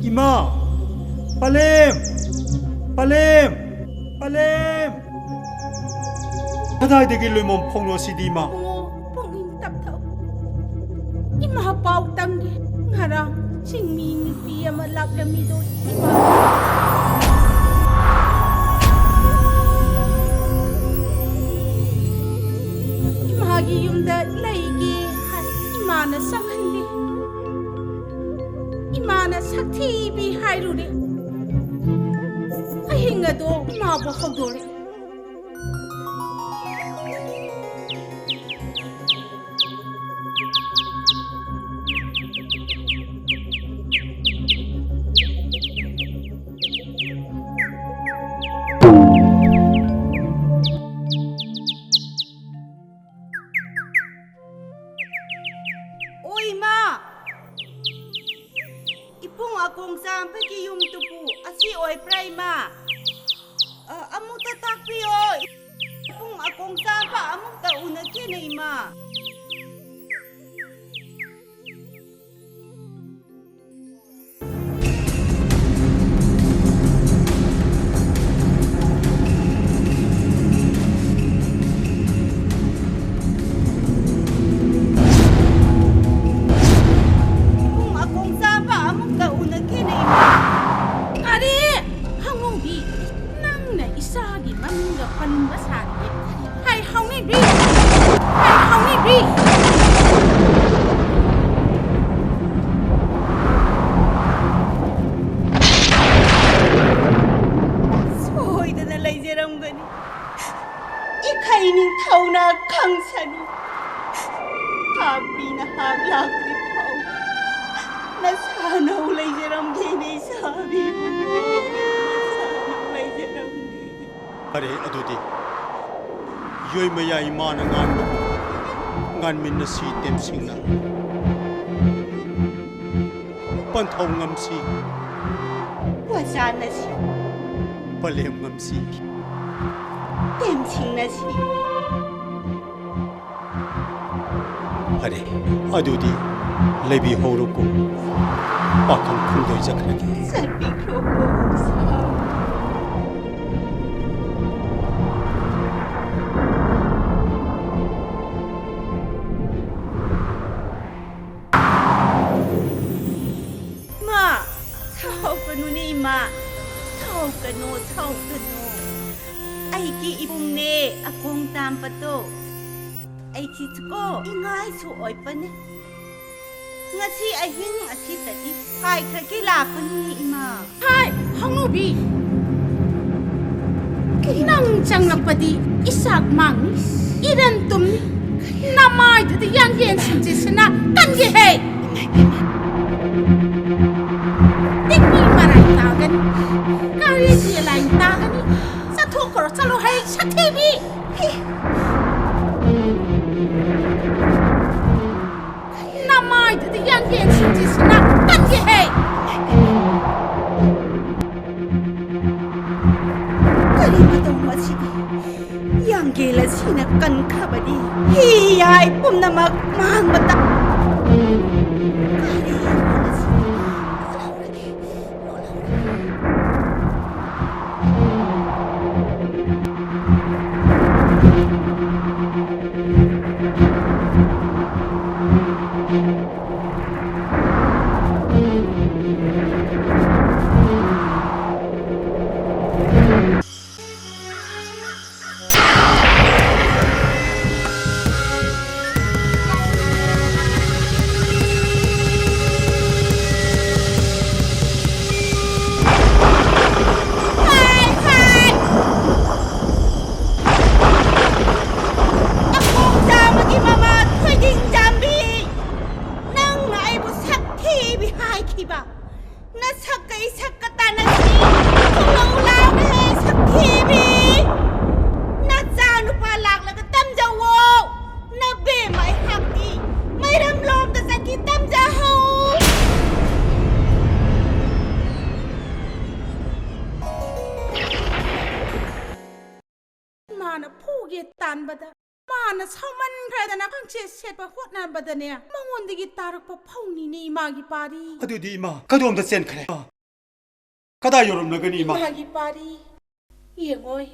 ꯏꯃꯥ! ꯄꯂꯦꯝ! ꯄꯂꯦꯝ! ꯄꯂꯦꯝ! ꯀꯗꯥꯏꯗꯒꯤ ꯂꯣꯏꯃꯝ ꯐꯥꯎꯅꯣ ꯁꯤꯗꯤ, ꯏꯃꯥ? ꯏꯕꯨꯡꯉꯣ, ꯄꯨꯛꯅꯤꯡ ꯇꯞꯊꯧ꯫ ꯏꯃꯥ ꯄꯥꯎ ꯇꯝꯒꯦ꯫ ꯉꯔꯥꯡ ꯆꯤꯡꯃꯤ ꯅꯨꯄꯤ ꯑꯃ ꯂꯥꯛꯂꯝꯃꯤꯗꯣ ꯏꯃꯥ꯫ ꯏꯃꯥꯒꯤ ꯌꯨꯝꯗ ꯂꯩꯒꯦ ꯍꯥꯏ꯫ ꯏꯃꯥꯅ ꯆꯪꯍꯟꯗꯦ꯫ ꯏꯃꯥꯅ ꯁꯛꯊꯤꯕꯤ ꯍꯥꯏꯔꯨꯔꯦ꯫ ꯑꯍꯤꯡ ꯑꯗꯣ ꯏꯃꯥꯕꯨ ꯍꯧꯗꯣꯔꯦ꯫ ꯑꯣ ꯏꯃꯥ! ꯏꯕꯨꯡ ꯑꯀꯣꯡ ꯆꯥꯝꯕꯒꯤ ꯌꯨꯝꯗꯨꯕꯨ ꯑꯁꯤ ꯑꯣꯏꯕ꯭ꯔꯥ ꯏꯃꯥ? ꯑ, ꯑꯃꯨꯛꯇ ꯇꯥꯛꯄꯤꯌꯣ꯫ ꯏꯕꯨꯡ ꯑꯀꯣꯡ ꯆꯥꯝꯕ ꯑꯃꯨꯛꯇ ꯎꯅꯒꯦꯅꯦ ꯏꯃꯥ꯫ ꯏꯕꯨꯡ ꯑꯀꯣꯡ ꯆꯥꯝꯕ ꯑꯃꯨꯛꯇ ꯎꯅꯒꯦꯅꯦ ꯏꯃꯥ꯫ ꯑꯔꯦ! ꯍꯥꯎꯅꯨꯕꯤ, ꯅꯪꯅ ꯏꯆꯥꯒꯤ ꯃꯃꯤꯡꯒ ꯄꯟꯕ ꯁꯥꯔꯤꯌꯦ꯫ ꯍꯥꯏ ꯍꯥꯎꯅꯨꯕꯤ! ꯍꯥꯏ ꯍꯥꯎꯅꯨꯕꯤ! ꯁꯣꯏꯗꯅ ꯂꯩꯖꯔꯝꯒꯅꯤ꯫ ꯏꯈꯩ ꯅꯤꯡꯊꯧꯅ ꯈꯪꯁꯅꯨ꯫ ꯍꯥꯞꯄꯤ ꯅꯍꯥꯛ ꯂꯥꯛꯇ꯭ꯔꯤ ꯐꯥꯎ ꯅꯁꯥꯅꯧ ꯂꯩꯖꯔꯝꯒꯦꯅꯦ ꯏꯆꯥꯕꯤꯕꯨ꯫ ꯅꯁꯥꯅꯧ ꯂꯩꯖꯔꯝꯒꯦ꯫ ꯐꯔꯦ, ꯑꯗꯨꯗꯤ ꯌꯣꯏꯃꯌꯥ ꯏꯃꯥꯅ ꯉꯥꯟꯕꯕꯨ ꯉꯥꯟꯃꯤꯟꯅꯁꯤ ꯇꯦꯝꯁꯤꯡꯅ꯫ ꯄꯟꯊꯧ ꯉꯝꯁꯤ꯫ ꯋꯥꯆꯥꯟꯅꯁꯤ꯫ ꯄꯂꯦꯝ ꯉꯝꯁꯤ꯫ ꯇꯦꯝꯁꯤꯡꯅꯁꯤ꯫ ꯐꯔꯦ, ꯑꯗꯨꯗꯤ ꯂꯩꯕꯤꯍꯧꯔꯣꯀꯣ꯫ ꯄꯥꯈꯪ ꯈꯪꯗꯣꯏ ꯆꯠꯈ꯭ꯔꯒꯦ꯫ ꯆꯠꯄꯤꯈ꯭ꯔꯣ, ꯁꯥꯎ꯫ ꯏꯃꯥ, ꯁꯥꯎꯒꯅꯨꯅꯦ ꯏꯃꯥ꯫ ꯁꯥꯎꯒꯅꯨ, ꯁꯥꯎꯒꯅꯨ꯫ ꯑꯩꯒꯤ ꯏꯕꯨꯡꯅꯦ, ꯑꯀꯣꯡ ꯇꯥꯝꯕꯗꯣ꯫ ꯑꯩꯒꯤꯁꯨꯀꯣ, ꯏꯉꯥꯏꯁꯨ ꯑꯣꯏꯕꯅꯦ꯫ ꯉꯁꯤ ꯑꯍꯤꯡ ꯑꯁꯤꯗꯗꯤ ꯍꯥꯏꯈ꯭ꯔꯒꯦ ꯂꯥꯛꯄꯅꯤ, ꯏꯃꯥ꯫ ꯍꯥꯏ, ꯍꯅꯨꯕꯤ꯫ ꯅꯪ ꯆꯪꯂꯛꯄꯗꯤ ꯏꯆꯥꯛ ꯃꯥꯡꯅꯤ, ꯏꯔꯟ ꯇꯨꯝꯅꯤ꯫ ꯅꯃꯥꯏꯗꯨꯗ ꯌꯥꯡꯌꯦꯟ ꯁꯤꯡꯖꯤꯠꯁꯤꯅ ꯀꯟꯒꯦ ꯍꯦ꯫ ꯇꯤꯛꯃꯤ ꯃꯔꯥꯏ ꯇꯥꯒꯅꯤ, ꯀꯥꯔꯤ ꯆꯦꯂꯥꯏ ꯇꯥꯒꯅꯤ꯫ ꯆꯠꯊꯣꯛꯈ꯭ꯔꯣ, ꯆꯠꯂꯣ ꯍꯦ, ꯁꯥꯊꯤꯕꯤ꯫ ꯅꯃꯥꯏꯗꯨꯗ ꯌꯥꯡꯌꯦꯟ ꯁꯤꯡꯖꯤꯠꯁꯤꯅ ꯀꯟꯒꯦ ꯍꯦ! ꯀꯔꯤ ꯃꯇꯧꯅꯣ ꯑꯁꯤꯗꯤ? ꯌꯥꯡꯌꯦꯟ ꯑꯁꯤꯅ ꯀꯟꯈ꯭ꯔꯕꯗꯤ ꯍꯤ ꯌꯥꯏ ꯄꯨꯝꯅꯃꯛ ꯃꯥꯡꯕ ꯇꯥ-, ꯀꯔꯤ ꯑꯁꯤꯗꯤ? ꯑꯀꯣꯡ ꯆꯥꯝꯃꯒꯤ ꯃꯃꯥ ꯊꯣꯏꯗꯤꯡ ꯆꯥꯝꯕꯤ, ꯅꯪꯅ ꯑꯩꯕꯨ ꯁꯛ ꯊꯤꯕꯤ ꯍꯥꯏꯈꯤꯕ꯫ ꯅꯁꯛꯀ ꯏꯁꯛꯀ ꯇꯥꯟꯅꯁꯤ꯫ ꯊꯣꯛꯂꯛꯎ ꯂꯥꯎꯅꯦꯍꯦ, ꯁꯛꯊꯤꯕꯤ꯫ ꯅꯆꯥ ꯅꯨꯄꯥ ꯂꯥꯛꯂꯒ ꯇꯝꯖꯧꯋꯣ꯫ ꯅꯕꯦꯝꯃ ꯑꯩꯍꯥꯛꯇꯤ ꯃꯩꯔꯝ ꯂꯣꯝꯗ ꯆꯠꯈꯤ ꯇꯝꯖꯍꯧ꯫ ꯃꯥꯅ ꯐꯨꯒꯦ ꯇꯥꯟꯕꯗ ꯃꯥꯅ ꯁꯥꯎꯃꯟꯈ꯭ꯔꯗꯅ ꯈꯪꯆꯦꯠ ꯁꯦꯠꯄ ꯍꯣꯠꯅꯕꯗꯅꯦ, ꯃꯉꯣꯟꯗꯒꯤ ꯇꯥꯔꯛꯄ ꯐꯧꯅꯤꯅꯦ ꯏꯃꯥꯒꯤ ꯄꯥꯔꯤ꯫ ꯑꯗꯨꯗꯤ ꯏꯃꯥ ꯀꯗꯣꯝꯗ ꯆꯦꯟꯈ꯭ꯔꯦ? ꯀꯗꯥꯏ ꯌꯧꯔꯝꯂꯒꯅꯤ ꯏꯃꯥ? ꯏꯃꯥꯒꯤ ꯄꯥꯔꯤ꯫ ꯌꯦꯡꯉꯣꯏ,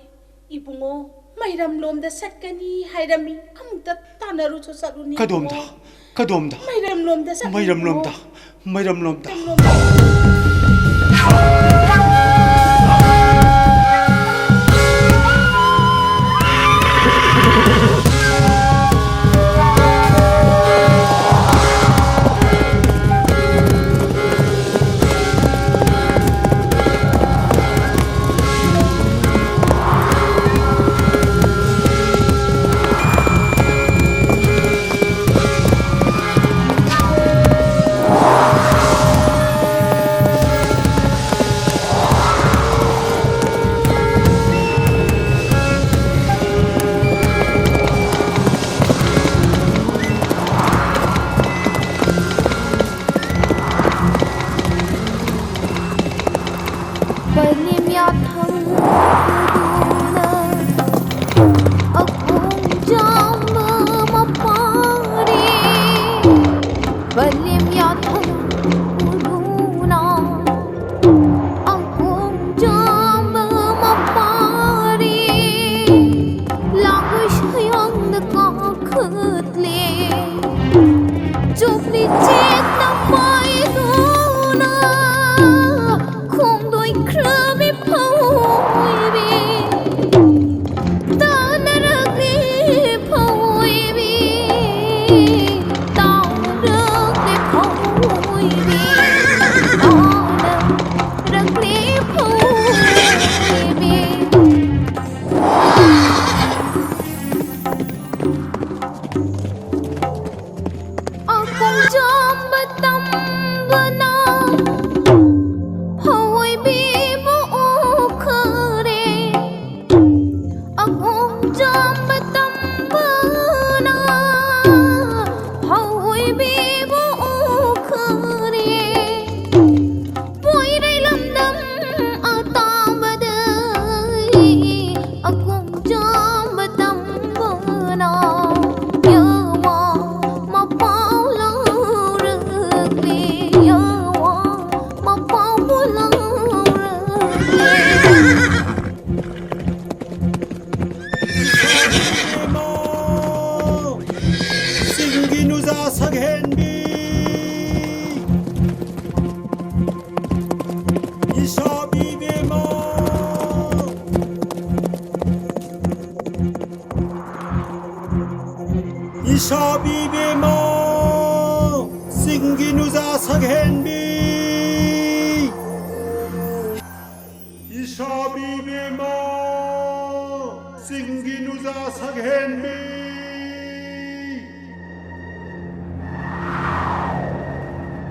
ꯏꯕꯨꯡꯉꯣ, ꯃꯩꯔꯝꯂꯣꯝꯗ ꯆꯠꯀꯅꯤ ꯍꯥꯏꯔꯝꯃꯤ꯫ ꯑꯃꯨꯛꯇ ꯇꯥꯟꯅꯔꯨꯆꯣ ꯆꯠꯂꯨꯅꯦ, ꯀꯗꯣꯝꯗ? ꯏꯕꯨꯡꯉꯣ꯫ ꯀꯗꯣꯝꯗ? ꯃꯩꯔꯝꯂꯣꯝꯗ ꯆꯠꯂꯨꯅꯦ, ꯃꯩꯔꯝꯂꯣꯝꯗ, ꯏꯕꯨꯡꯉꯣ꯫ ꯃꯩꯔꯝꯂꯣꯝꯗ꯫ ꯃꯩꯔꯝꯂꯣꯝꯗ꯫ ꯄꯂꯦꯝ ꯌꯥꯊꯪ ꯎꯗꯨꯅ ꯑꯈꯣꯡ ꯆꯥꯝꯕ ꯃꯄꯥꯔꯤ꯫ ꯄꯂꯦꯝ ꯌꯥꯊꯪ ꯎꯗꯨꯅ ꯑꯈꯣꯡ ꯆꯥꯝꯕ ꯃꯄꯥꯔꯤ꯫ ꯂꯥꯡꯒꯣꯏ ꯁꯌꯥꯡꯗ ꯀꯥꯈꯠꯂꯦ꯫ ꯆꯣꯞꯂꯤ ꯆꯦꯠꯅ ꯄꯥꯏꯗꯨꯅ ꯈꯣꯡꯗꯣꯏ ꯈ꯭ꯔꯃꯤ ꯐꯧꯏꯕꯤ꯫ ꯏꯁꯥꯕꯤ ꯕꯦꯝꯃ, ꯆꯤꯡꯒꯤ ꯅꯨꯖꯥ ꯁꯛꯍꯦꯟꯕꯤ꯫ ꯏꯁꯥꯕꯤ ꯕꯦꯝꯃ, ꯆꯤꯡꯒꯤ ꯅꯨꯖꯥ ꯁꯛꯍꯦꯟꯕꯤ꯫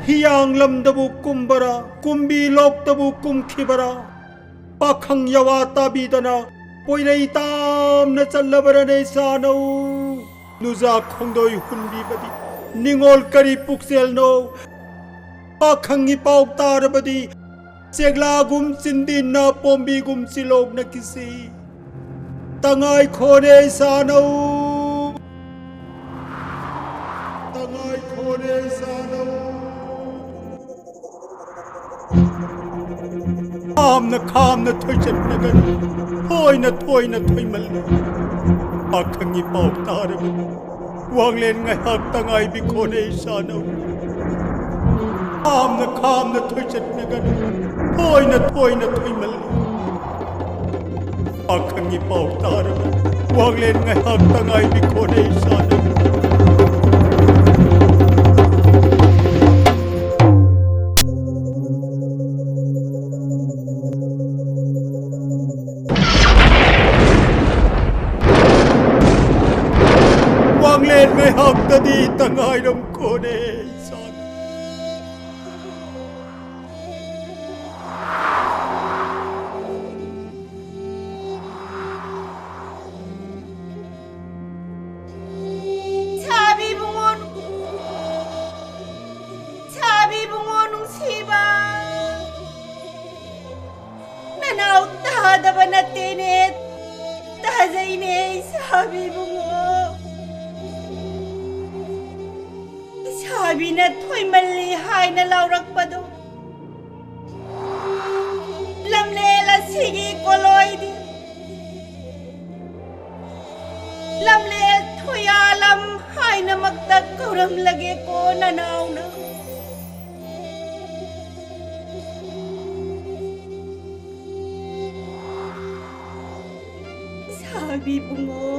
ꯍꯤꯌꯥꯡꯂꯝꯗꯕꯨ ꯀꯨꯝꯕꯔꯥ, ꯀꯨꯝꯕꯤ ꯂꯣꯛꯇꯕꯨ ꯀꯨꯝꯈꯤꯕꯔꯥ, ꯄꯥꯈꯪ ꯌꯥꯋꯥ ꯇꯥꯕꯤꯗꯅ ꯄꯣꯏꯔꯩ ꯇꯥꯝꯅ ꯆꯠꯂꯕꯔꯅꯦ ꯏꯆꯥꯅꯧ? ꯅꯨꯖꯥ ꯈꯣꯡꯗꯣꯏ ꯍꯨꯟꯕꯤꯕꯗꯤ ꯅꯤꯡꯉꯣꯜ ꯀꯔꯤ ꯄꯨꯛꯆꯦꯜꯅꯣ? ꯄꯥꯈꯪꯒꯤ ꯄꯥꯎ ꯇꯥꯔꯕꯗꯤ ꯆꯦꯛꯂꯥꯒꯨꯝ ꯆꯤꯟꯗꯤꯟꯅ ꯄꯣꯝꯕꯤꯒꯨꯝ ꯆꯤꯂꯣꯛꯅ ꯀꯤꯁꯤ꯫ ꯇꯉꯥꯏ ꯈꯣꯔꯦ ꯏꯆꯥꯅꯧ꯫ ꯇꯉꯥꯏ ꯈꯣꯔꯦ ꯏꯆꯥꯅꯧ꯫ ꯈꯥꯝꯅ ꯈꯥꯝꯅ ꯊꯣꯏꯆꯠꯅꯒꯅꯨ꯫ ꯊꯣꯏꯅ ꯊꯣꯏꯅ ꯊꯣꯏꯃꯜꯂꯤ꯫ ꯄꯥꯈꯪꯒꯤ ꯄꯥꯎ ꯇꯥꯔꯕꯅꯤ꯫ ꯋꯥꯡꯂꯦꯟ ꯉꯥꯏꯍꯥꯛ ꯇꯉꯥꯏꯕꯤ ꯈꯣꯔꯦ ꯏꯆꯥꯅꯧ꯫ ꯈꯥꯝꯅ ꯈꯥꯝꯅ ꯊꯣꯏꯆꯠꯅꯒꯅꯨ꯫ ꯊꯣꯏꯅ ꯊꯣꯏꯅ ꯊꯣꯏꯃꯜꯂꯤ꯫ ꯄꯥꯈꯪꯒꯤ ꯄꯥꯎ ꯇꯥꯔꯕ ꯋꯥꯡꯂꯦꯟ ꯉꯥꯏꯍꯥꯛ ꯇꯉꯥꯏꯕꯤ ꯈꯣꯔꯦ ꯏꯆꯥꯅꯧ꯫ ꯋꯥꯡꯂꯦꯟ ꯉꯥꯏꯍꯥꯛꯇꯗꯤ ꯇꯉꯥꯏꯔꯝ ꯈꯣꯔꯦ ꯏꯆꯥꯅꯧ꯫ ꯁꯥꯕꯤ ꯏꯕꯨꯡꯉꯣ, ꯁꯥꯕꯤ ꯏꯕꯨꯡꯉꯣ ꯅꯨꯡꯁꯤꯕ, ꯅꯅꯥꯎ ꯇꯥꯗꯕ ꯅꯠꯇꯦꯅꯦ, ꯇꯥꯖꯩꯅꯦ ꯁꯥꯕꯤ ꯏꯕꯨꯡꯉꯣ꯫ ꯁꯥꯕꯤꯅ ꯊꯣꯏꯃꯜꯂꯤ ꯍꯥꯏꯅ ꯂꯥꯎꯔꯛꯄꯗꯣ ꯂꯝꯂꯦꯜ ꯑꯁꯤꯒꯤ ꯀꯣꯂꯣꯏꯗꯤ ꯂꯝꯂꯦꯜ ꯊꯣꯌꯥꯂꯝ ꯍꯥꯏꯅꯃꯛꯇ ꯀꯧꯔꯝꯂꯒꯦꯀꯣ ꯅꯅꯥꯎꯅ꯫ ꯁꯥꯕꯤ ꯏꯕꯨꯡꯉꯣ,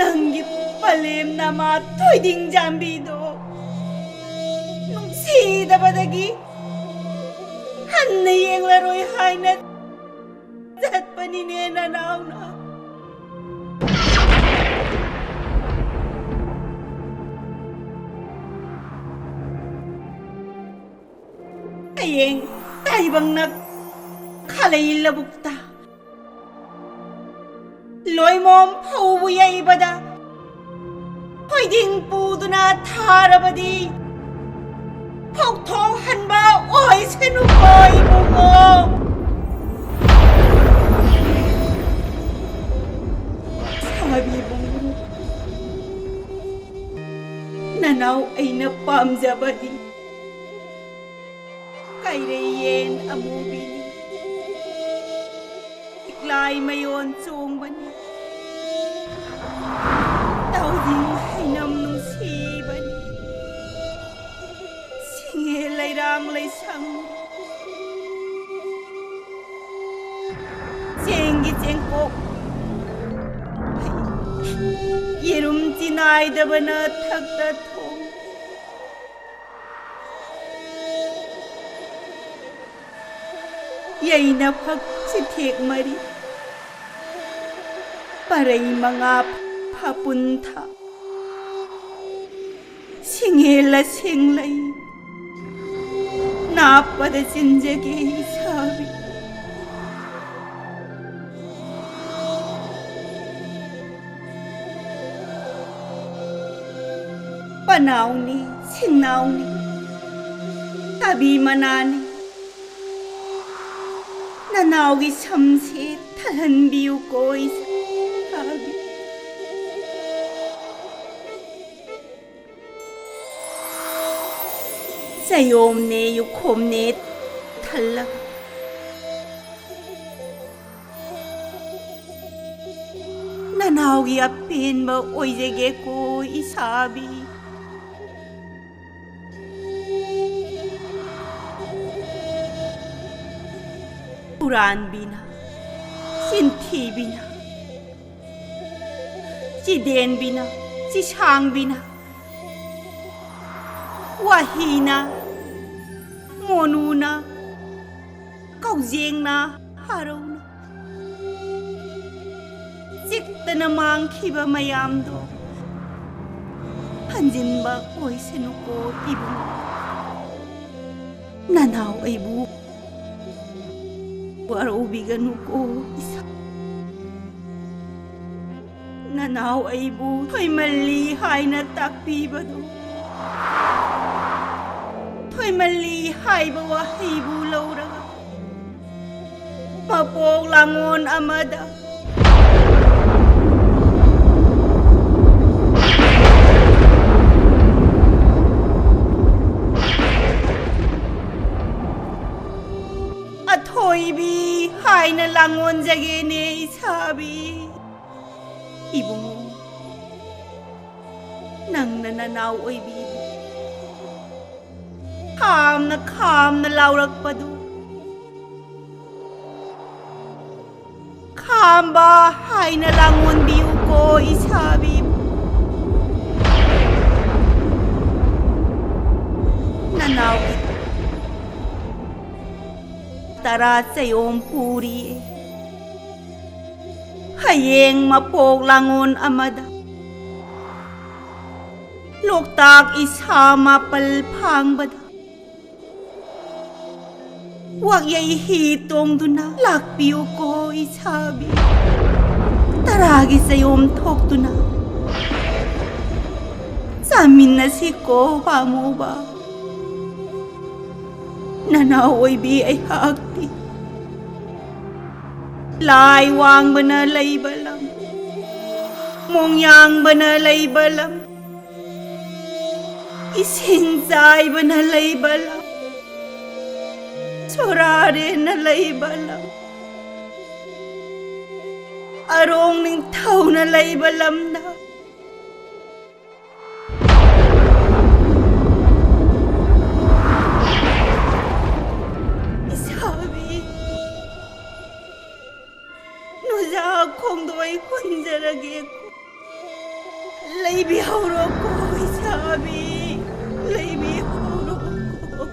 ꯅꯪꯒꯤ ꯄꯂꯦꯝ ꯅꯃꯥ ꯊꯣꯏꯗꯤꯡ ꯖꯥꯝꯕꯤꯗꯣ ꯅꯨꯡꯁꯤꯗꯕꯗꯒꯤ ꯍꯟꯅ ꯌꯦꯡꯂꯔꯣꯏ ꯍꯥꯏꯅ ꯆꯠꯄꯅꯤꯅꯦ ꯅꯅꯥꯎꯅ꯫ ꯍꯌꯦꯡ ꯇꯥꯏꯕꯪꯅ ꯈꯥꯂꯩ ꯂꯧꯕꯨꯛꯇ ꯂꯣꯏꯃꯣꯝ ꯐꯧꯕꯨ ꯌꯩꯕꯗ ꯊꯣꯏꯗꯤꯡ ꯄꯨꯗꯨꯅ ꯊꯥꯔꯕꯗꯤ ꯐꯧꯊꯣꯛꯍꯟꯕ ꯑꯣꯏꯁꯅꯨꯀꯣ ꯏꯕꯨꯡꯉꯣ꯫ ꯁꯥꯕꯤ ꯏꯕꯨꯡꯉꯣ, ꯅꯅꯥꯎ ꯑꯩꯅ ꯄꯥꯝꯖꯕꯗꯤ ꯀꯩꯔꯩ ꯌꯦꯟ ꯑꯃꯨꯕꯤꯅꯤ꯫ ꯂꯤꯛꯂꯥꯏ ꯃꯌꯣꯟ ꯆꯣꯡꯕꯅꯤ꯫ ꯇꯥꯎꯖꯤꯡ ꯍꯩꯅꯝ ꯅꯨꯡꯁꯤꯕꯅꯤ꯫ ꯁꯤꯡꯉꯦ ꯂꯩꯔꯥꯡ ꯂꯩꯁꯪ꯫ ꯆꯦꯡꯒꯤ ꯆꯦꯡꯀꯣꯛ꯫ ꯌꯦꯔꯨꯝ ꯆꯤꯅꯥꯏꯗꯕꯅ ꯊꯛꯇ ꯊꯣꯡ꯫ ꯌꯩꯅ ꯐꯛ ꯆꯤꯊꯦꯛ ꯃꯔꯤ, ꯄꯔꯩ ꯃꯉꯥ ꯐꯥꯄꯨꯟ ꯊꯥ, ꯁꯤꯡꯍꯦꯜꯂ ꯁꯦꯡꯂꯩ, ꯅꯥꯞꯄꯗ ꯆꯤꯟꯖꯒꯦ ꯏꯁꯥꯕꯤ꯫ ꯄꯅꯥꯎꯅꯤ, ꯁꯤꯡꯅꯥꯎꯅꯤ, ꯊꯕꯤ ꯃꯅꯥꯅꯤ, ꯅꯅꯥꯎꯒꯤ ꯁꯝꯁꯦ ꯊꯜꯍꯟꯕꯤꯌꯨꯀꯣ ꯏꯁꯥꯕꯤ꯫ ꯆꯌꯣꯝꯅꯦ ꯌꯨꯈꯣꯝꯅꯦ ꯊꯜꯂꯒ ꯅꯅꯥꯎꯒꯤ ꯑꯄꯦꯟꯕ ꯑꯣꯏꯖꯒꯦꯀꯣ ꯏꯁꯥꯕꯤ꯫ ꯍꯨꯔꯥꯟꯕꯤꯅ, ꯆꯤꯟꯊꯤꯕꯤꯅ, ꯆꯤꯗꯦꯟꯕꯤꯅ, ꯆꯤꯁꯥꯡꯕꯤꯅ, ꯋꯥꯍꯤꯅ, ꯃꯣꯅꯨꯅ, ꯀꯧꯖꯦꯡꯅ, ꯍꯔꯧꯅ ꯆꯤꯛꯇꯅ ꯃꯥꯡꯈꯤꯕ ꯃꯌꯥꯝꯗꯣ ꯍꯟꯖꯤꯟꯕ ꯑꯣꯏꯁꯅꯨꯀꯣ ꯏꯕꯨꯡꯉꯣ꯫ ꯅꯅꯥꯎ ꯑꯩꯕꯨ ꯋꯥꯔꯧꯕꯤꯒꯅꯨꯀꯣ ꯏꯁꯥ꯫ ꯅꯅꯥꯎ ꯑꯩꯕꯨ ꯊꯣꯏꯃꯜꯂꯤ ꯍꯥꯏꯅ ꯇꯥꯛꯄꯤꯕꯗꯨ, ꯊꯣꯏꯃꯜꯂꯤ ꯍꯥꯏꯕ ꯋꯥꯍꯩꯕꯨ ꯂꯧꯔꯒ ꯃꯄꯣꯛ ꯂꯥꯡꯉꯣꯟ ꯑꯃꯗ ꯑꯊꯣꯏꯕꯤ ꯍꯥꯏꯅ ꯂꯥꯡꯉꯣꯟꯖꯒꯦꯅꯦ ꯏꯁꯥꯕꯤ꯫ ꯏꯕꯨꯡꯉꯣ, ꯅꯪꯅ ꯅꯅꯥꯎ ꯑꯣꯏꯕꯤꯕꯨ ꯈꯥꯝꯅ ꯈꯥꯝꯅ ꯂꯥꯎꯔꯛꯄꯗꯨ ꯈꯥꯝꯕ ꯍꯥꯏꯅ ꯂꯥꯡꯉꯣꯟꯕꯤꯌꯨꯀꯣ ꯏꯁꯥꯕꯤꯕꯨ꯫ ꯅꯅꯥꯎ ꯇꯔꯥ ꯆꯌꯣꯝ ꯄꯨꯔꯤ꯫ ꯍꯌꯦꯡ ꯃꯄꯣꯛ ꯂꯥꯡꯉꯣꯟ ꯑꯃꯗ ꯂꯣꯛꯇꯥꯛ ꯏꯁꯥ ꯃꯥꯄꯜ ꯐꯥꯡꯕꯗ ꯋꯥꯛꯌꯩ ꯍꯤ ꯇꯣꯡꯗꯨꯅ ꯂꯥꯛꯄꯤꯌꯨꯀꯣ ꯏꯁꯥꯕꯤ꯫ ꯇꯔꯥꯒꯤ ꯆꯌꯣꯝ ꯊꯣꯛꯇꯨꯅ ꯆꯥꯃꯤꯟꯅꯁꯤꯀꯣ ꯄꯥꯝꯃꯨꯕ꯫ ꯅꯅꯥꯎ ꯑꯣꯏꯕꯤ ꯑꯩꯍꯥꯛꯇꯤ ꯂꯥꯏ ꯋꯥꯡꯕꯅ ꯂꯩꯕ ꯂꯝ, ꯃꯣꯡꯌꯥꯡꯕꯅ ꯂꯩꯕ ꯂꯝ, ꯏꯁꯤꯡ ꯆꯥꯏꯕꯅ ꯂꯩꯕ ꯂꯝ, ꯁꯣꯔꯥꯔꯦꯟꯅ ꯂꯩꯕ ꯂꯝ, ꯑꯔꯣꯡ ꯅꯤꯡꯊꯧꯅ ꯂꯩꯕ ꯂꯝꯗ ꯏꯁꯥꯕꯤ ꯅꯨꯖꯥ ꯈꯣꯡꯗꯣꯏ ꯍꯨꯟꯖꯔꯒꯦ꯫ ꯂꯩꯕꯤꯍꯧꯔꯣꯀꯣ, ꯏꯆꯥꯕꯤ, ꯂꯩꯕꯤꯍꯧꯔꯣꯀꯣ꯫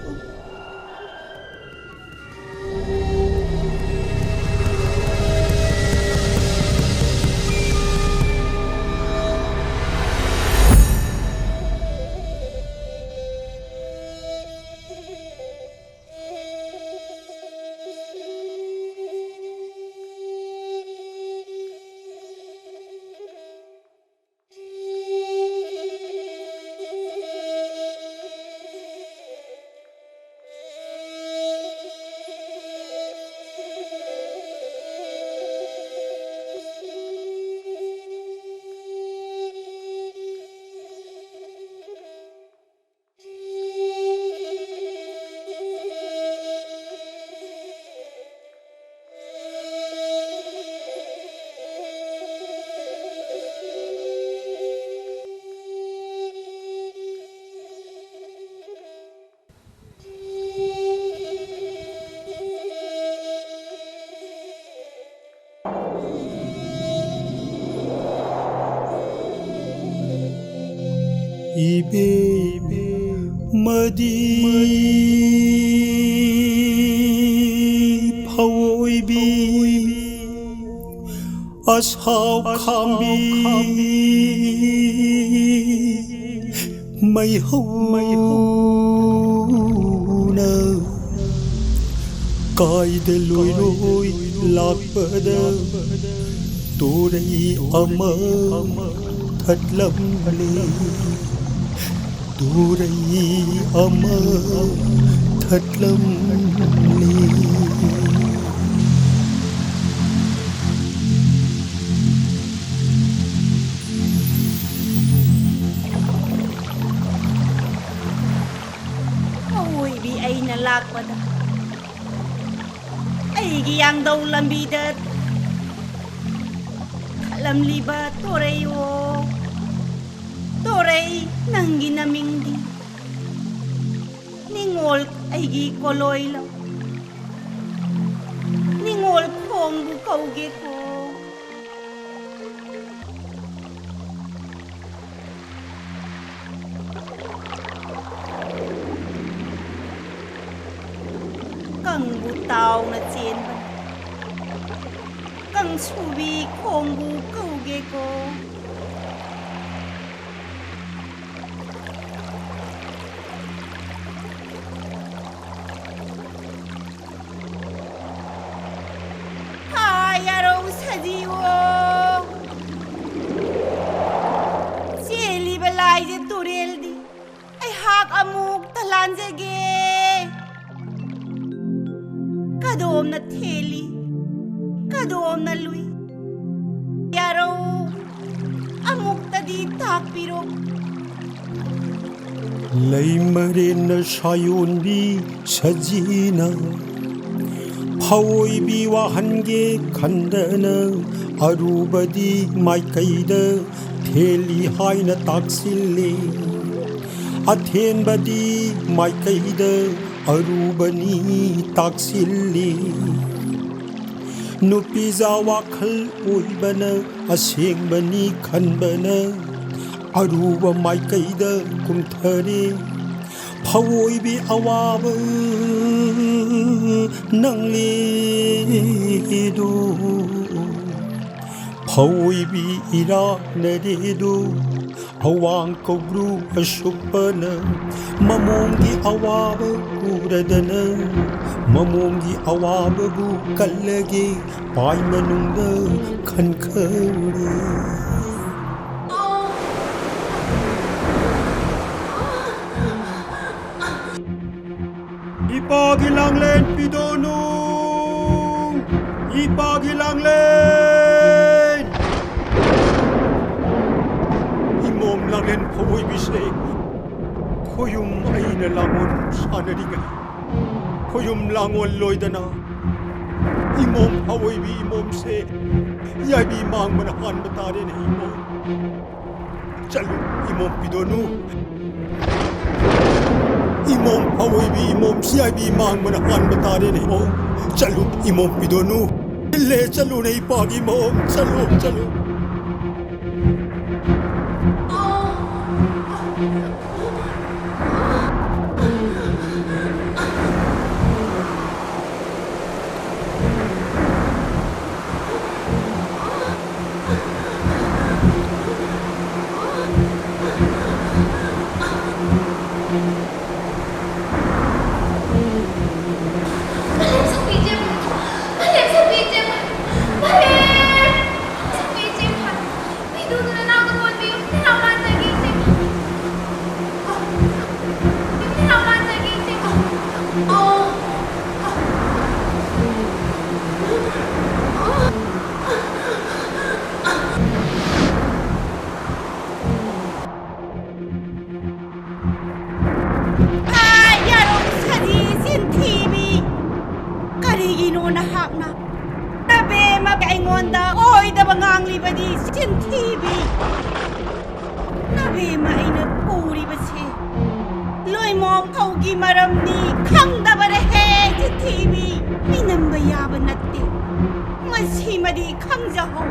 ꯏꯕꯦꯝꯃꯗꯤ ꯐꯑꯣꯏꯕꯤ ꯑꯁꯥꯎ ꯈꯥꯝꯕꯤ ꯃꯩꯍꯧ ꯃꯩꯍꯧꯅ ꯀꯥꯏꯗ ꯂꯣꯏꯔꯣꯏ ꯂꯥꯛꯄꯗ ꯇꯣꯔꯩ ꯑꯃ ꯊꯠꯂꯝꯂꯦ꯫ ꯇꯣꯔꯩ ꯑꯃ ꯊꯠꯂꯝꯂꯦ꯫ ꯑꯋꯣꯏꯕꯤ ꯑꯩꯅ ꯂꯥꯛꯄꯗ ꯑꯩꯒꯤ ꯌꯥꯡꯗꯧ ꯂꯝꯕꯤꯗ ꯊꯠꯂꯝꯂꯤꯕ ꯇꯣꯔꯩꯋꯣ, ꯇꯣꯔꯩ, ꯅꯪꯒꯤ ꯅꯃꯤꯡꯗꯤ ꯅꯤꯡꯉꯣꯜ ꯑꯩꯒꯤ ꯀꯣꯂꯣꯏꯂꯣ? ꯅꯤꯡꯉꯣꯜ ꯈꯣꯡꯕꯨ ꯀꯧꯒꯦꯀꯣ꯫ ꯀꯪꯕꯨ ꯇꯥꯎꯅ ꯆꯦꯟꯕꯅꯤ꯫ ꯀꯥꯡꯁꯨꯕꯤ ꯈꯣꯡꯕꯨ ꯀꯧꯒꯦꯀꯣ꯫ ꯍꯥ, ꯌꯥꯔꯧ ꯁꯖꯤꯋꯣ꯫ ꯆꯦꯜꯂꯤꯕ ꯂꯥꯏꯁꯦ ꯇꯨꯔꯦꯜꯗꯤ꯫ ꯑꯩꯍꯥꯛ ꯑꯃꯨꯛꯇ ꯂꯥꯟꯖꯒꯦ꯫ ꯀꯗꯣꯝꯅ ꯊꯦꯜꯂꯤ, ꯀꯗꯣꯝꯅ ꯂꯨꯏ? ꯌꯥꯔꯧ, ꯑꯃꯨꯛꯇꯗꯤ ꯇꯥꯛꯄꯤꯔꯣ꯫ ꯂꯩꯃꯔꯦꯟꯅ ꯁꯥꯌꯣꯟꯕꯤ ꯁꯖꯤꯅ ꯐꯑꯣꯏꯕꯤ ꯋꯥꯍꯟꯒꯦ ꯈꯟꯗꯅ ꯑꯔꯨꯕꯗꯤ ꯃꯥꯏꯀꯩꯗ ꯊꯦꯜꯂꯤ ꯍꯥꯏꯅ ꯇꯥꯛꯁꯤꯜꯂꯤ꯫ ꯑꯊꯦꯟꯕꯗꯤ ꯃꯥꯏꯀꯩꯗ ꯑꯔꯨꯕꯅꯤ ꯇꯥꯛꯁꯤꯜꯂꯤ꯫ ꯅꯨꯄꯤꯖꯥ ꯋꯥꯈꯜ ꯑꯣꯏꯕꯅ ꯑꯁꯦꯡꯕꯅꯤ ꯈꯟꯕꯅ ꯑꯔꯨꯕ ꯃꯥꯏꯀꯩꯗ ꯀꯨꯝꯊꯔꯦ꯫ ꯐꯑꯣꯏꯕꯤ ꯑꯋꯥꯕ ꯅꯪꯂꯦꯗꯣ꯫ ꯐꯑꯣꯏꯕꯤ ꯏꯔꯥꯛꯅꯔꯦꯗꯣ꯫ ꯑꯋꯥꯡ ꯀꯧꯕ꯭ꯔꯨ ꯑꯁꯨꯞꯄꯅ ꯃꯃꯣꯝꯒꯤ ꯑꯋꯥꯕ ꯎꯔꯗꯅ, ꯃꯃꯣꯝꯒꯤ ꯑꯋꯥꯕꯕꯨ ꯀꯜꯂꯒꯦ ꯄꯥꯏ ꯃꯅꯨꯡꯗ ꯈꯟꯈꯔꯦ꯫ ꯏꯄꯥꯒꯤ ꯂꯥꯡꯂꯦꯟ ꯄꯤꯗꯣꯅꯨ, ꯏꯄꯥꯒꯤ ꯂꯥꯡꯂꯦꯟ꯫ ꯏꯃꯣꯝ ꯂꯥꯡꯂꯦꯟ ꯐꯑꯣꯏꯕꯤꯁꯦ ꯈꯣꯌꯨꯝ ꯑꯩꯅ ꯂꯥꯡꯑꯣꯟ ꯁꯥꯟꯅꯔꯤꯉꯩ, ꯈꯣꯌꯨꯝ ꯂꯥꯡꯑꯣꯟ ꯂꯣꯏꯗꯅ ꯏꯃꯣꯝ ꯐꯑꯣꯏꯕꯤ ꯏꯃꯣꯝꯁꯦ ꯌꯥꯏꯕꯤ ꯃꯥꯡꯕꯅ ꯍꯥꯟꯕ ꯇꯥꯔꯦꯅꯦ ꯏꯃꯣꯝ꯫ ꯆꯠꯂꯨ, ꯏꯃꯣꯝ ꯄꯤꯗꯣꯅꯨ꯫ ꯏꯃꯣꯝ ꯐꯑꯣꯏꯕꯤ ꯏꯃꯣꯝ ꯁꯤ ꯑꯥꯏ ꯕꯤ ꯃꯥꯡꯕꯅ ꯍꯥꯟꯕ ꯇꯥꯔꯦꯅꯦ ꯏꯃꯣꯝ꯫ ꯆꯠꯂꯨ, ꯏꯃꯣꯝ ꯄꯤꯗꯣꯅꯨ꯫ ꯏꯜꯂꯦ, ꯆꯠꯂꯨꯅꯦ ꯏꯄꯥꯒꯤ ꯏꯃꯣꯝ, ꯆꯠꯂꯨ, ꯆꯠꯂꯨ꯫ ꯃꯥꯂꯦꯝ ꯁꯛꯄꯤ ꯏꯆꯦ ꯐꯥꯏ! ꯃꯥꯂꯦꯝ ꯁꯛꯄꯤ ꯏꯆꯦ ꯐꯥꯏ! ꯃꯥꯂꯦꯝ ꯁꯛꯄꯤ ꯏꯆꯦ ꯐꯥꯏ! ꯀꯩꯗꯧꯗꯨꯅ ꯅꯥꯎꯗ ꯀꯣꯟꯕꯤꯌꯨ? ꯅꯅꯥꯎ ꯂꯥꯟꯖꯒꯦ ꯏꯆꯦ ꯐꯥꯏ! ꯅꯅꯥꯎ ꯂꯥꯟꯖꯒꯦ ꯏꯆꯦ ꯐꯥꯏ! ꯍꯥꯏ, ꯌꯥꯔꯧ ꯁꯥꯖꯤ ꯆꯤꯟꯊꯤꯕꯤ! ꯀꯔꯤꯒꯤꯅꯣ ꯅꯍꯥꯛꯅ ꯅꯕꯦꯝꯃ ꯑꯩꯉꯣꯟꯗ ꯑꯣꯏꯗꯕ ꯉꯥꯡꯂꯤꯕꯗꯤ, ꯆꯤꯟꯊꯤꯕꯤ? ꯅꯕꯦꯝꯃ ꯑꯩꯅ ꯄꯨꯔꯤꯕꯁꯦ ꯂꯣꯏꯃꯣꯝ ꯐꯧꯒꯤ ꯃꯔꯝꯅꯤ ꯈꯪꯗꯕꯔꯦꯍꯦ, ꯆꯤꯟꯊꯤꯕꯤ! ꯃꯤꯅꯝꯕ ꯌꯥꯕ ꯅꯠꯇꯦ꯫ ꯃꯁꯤꯃꯗꯤ ꯈꯪꯖꯍꯧ꯫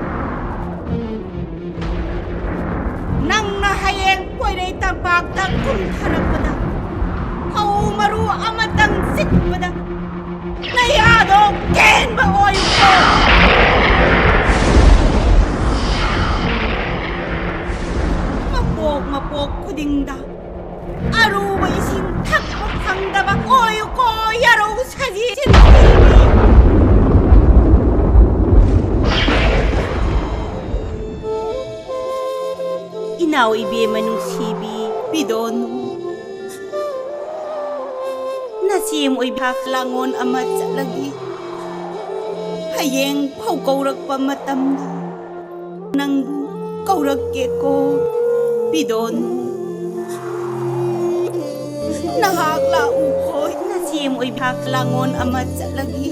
ꯅꯪꯅ ꯍꯌꯦꯡ ꯄꯣꯏꯔꯩ ꯇꯝꯄꯥꯛꯇ ꯀꯨꯝꯊꯔꯛꯄꯗ ꯐꯧ ꯃꯔꯨ ꯑꯃꯇꯪ ꯆꯤꯛꯄꯗ ꯅꯌꯥꯗꯣ ꯀꯦꯟꯕ ꯑꯣꯏꯌꯨꯀꯣ꯫ ꯃꯄꯣꯛ ꯃꯄꯣꯛ ꯈꯨꯗꯤꯡꯗ ꯑꯔꯨꯕ ꯏꯁꯤꯡ ꯊꯛꯄ ꯐꯪꯗꯕ ꯑꯣꯏꯌꯨꯀꯣ, ꯌꯥꯔꯧ ꯁꯖꯤ ꯆꯤꯟꯊꯤꯕꯤ꯫ ꯏꯅꯥꯎ ꯏꯕꯦꯝꯃ ꯅꯨꯡꯁꯤꯕꯤ ꯄꯤꯗꯣꯟ, ꯅꯆꯦꯝ ꯑꯣꯏꯕ ꯂꯥꯡꯉꯣꯟ ꯑꯃ ꯆꯠꯂꯒꯦ꯫ ꯍꯌꯦꯡ ꯐꯧ ꯀꯧꯔꯛꯄ ꯃꯇꯝꯗ ꯅꯪꯕꯨ ꯀꯧꯔꯛꯀꯦꯀꯣ, ꯄꯤꯗꯣꯟ꯫ ꯅꯍꯥꯛ ꯂꯥꯛꯎꯀꯣ, ꯅꯆꯦꯝ ꯑꯣꯏꯕ ꯂꯥꯡꯉꯣꯟ ꯑꯃ ꯆꯠꯂꯒꯦ꯫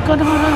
ꯀꯅꯥꯅꯣ?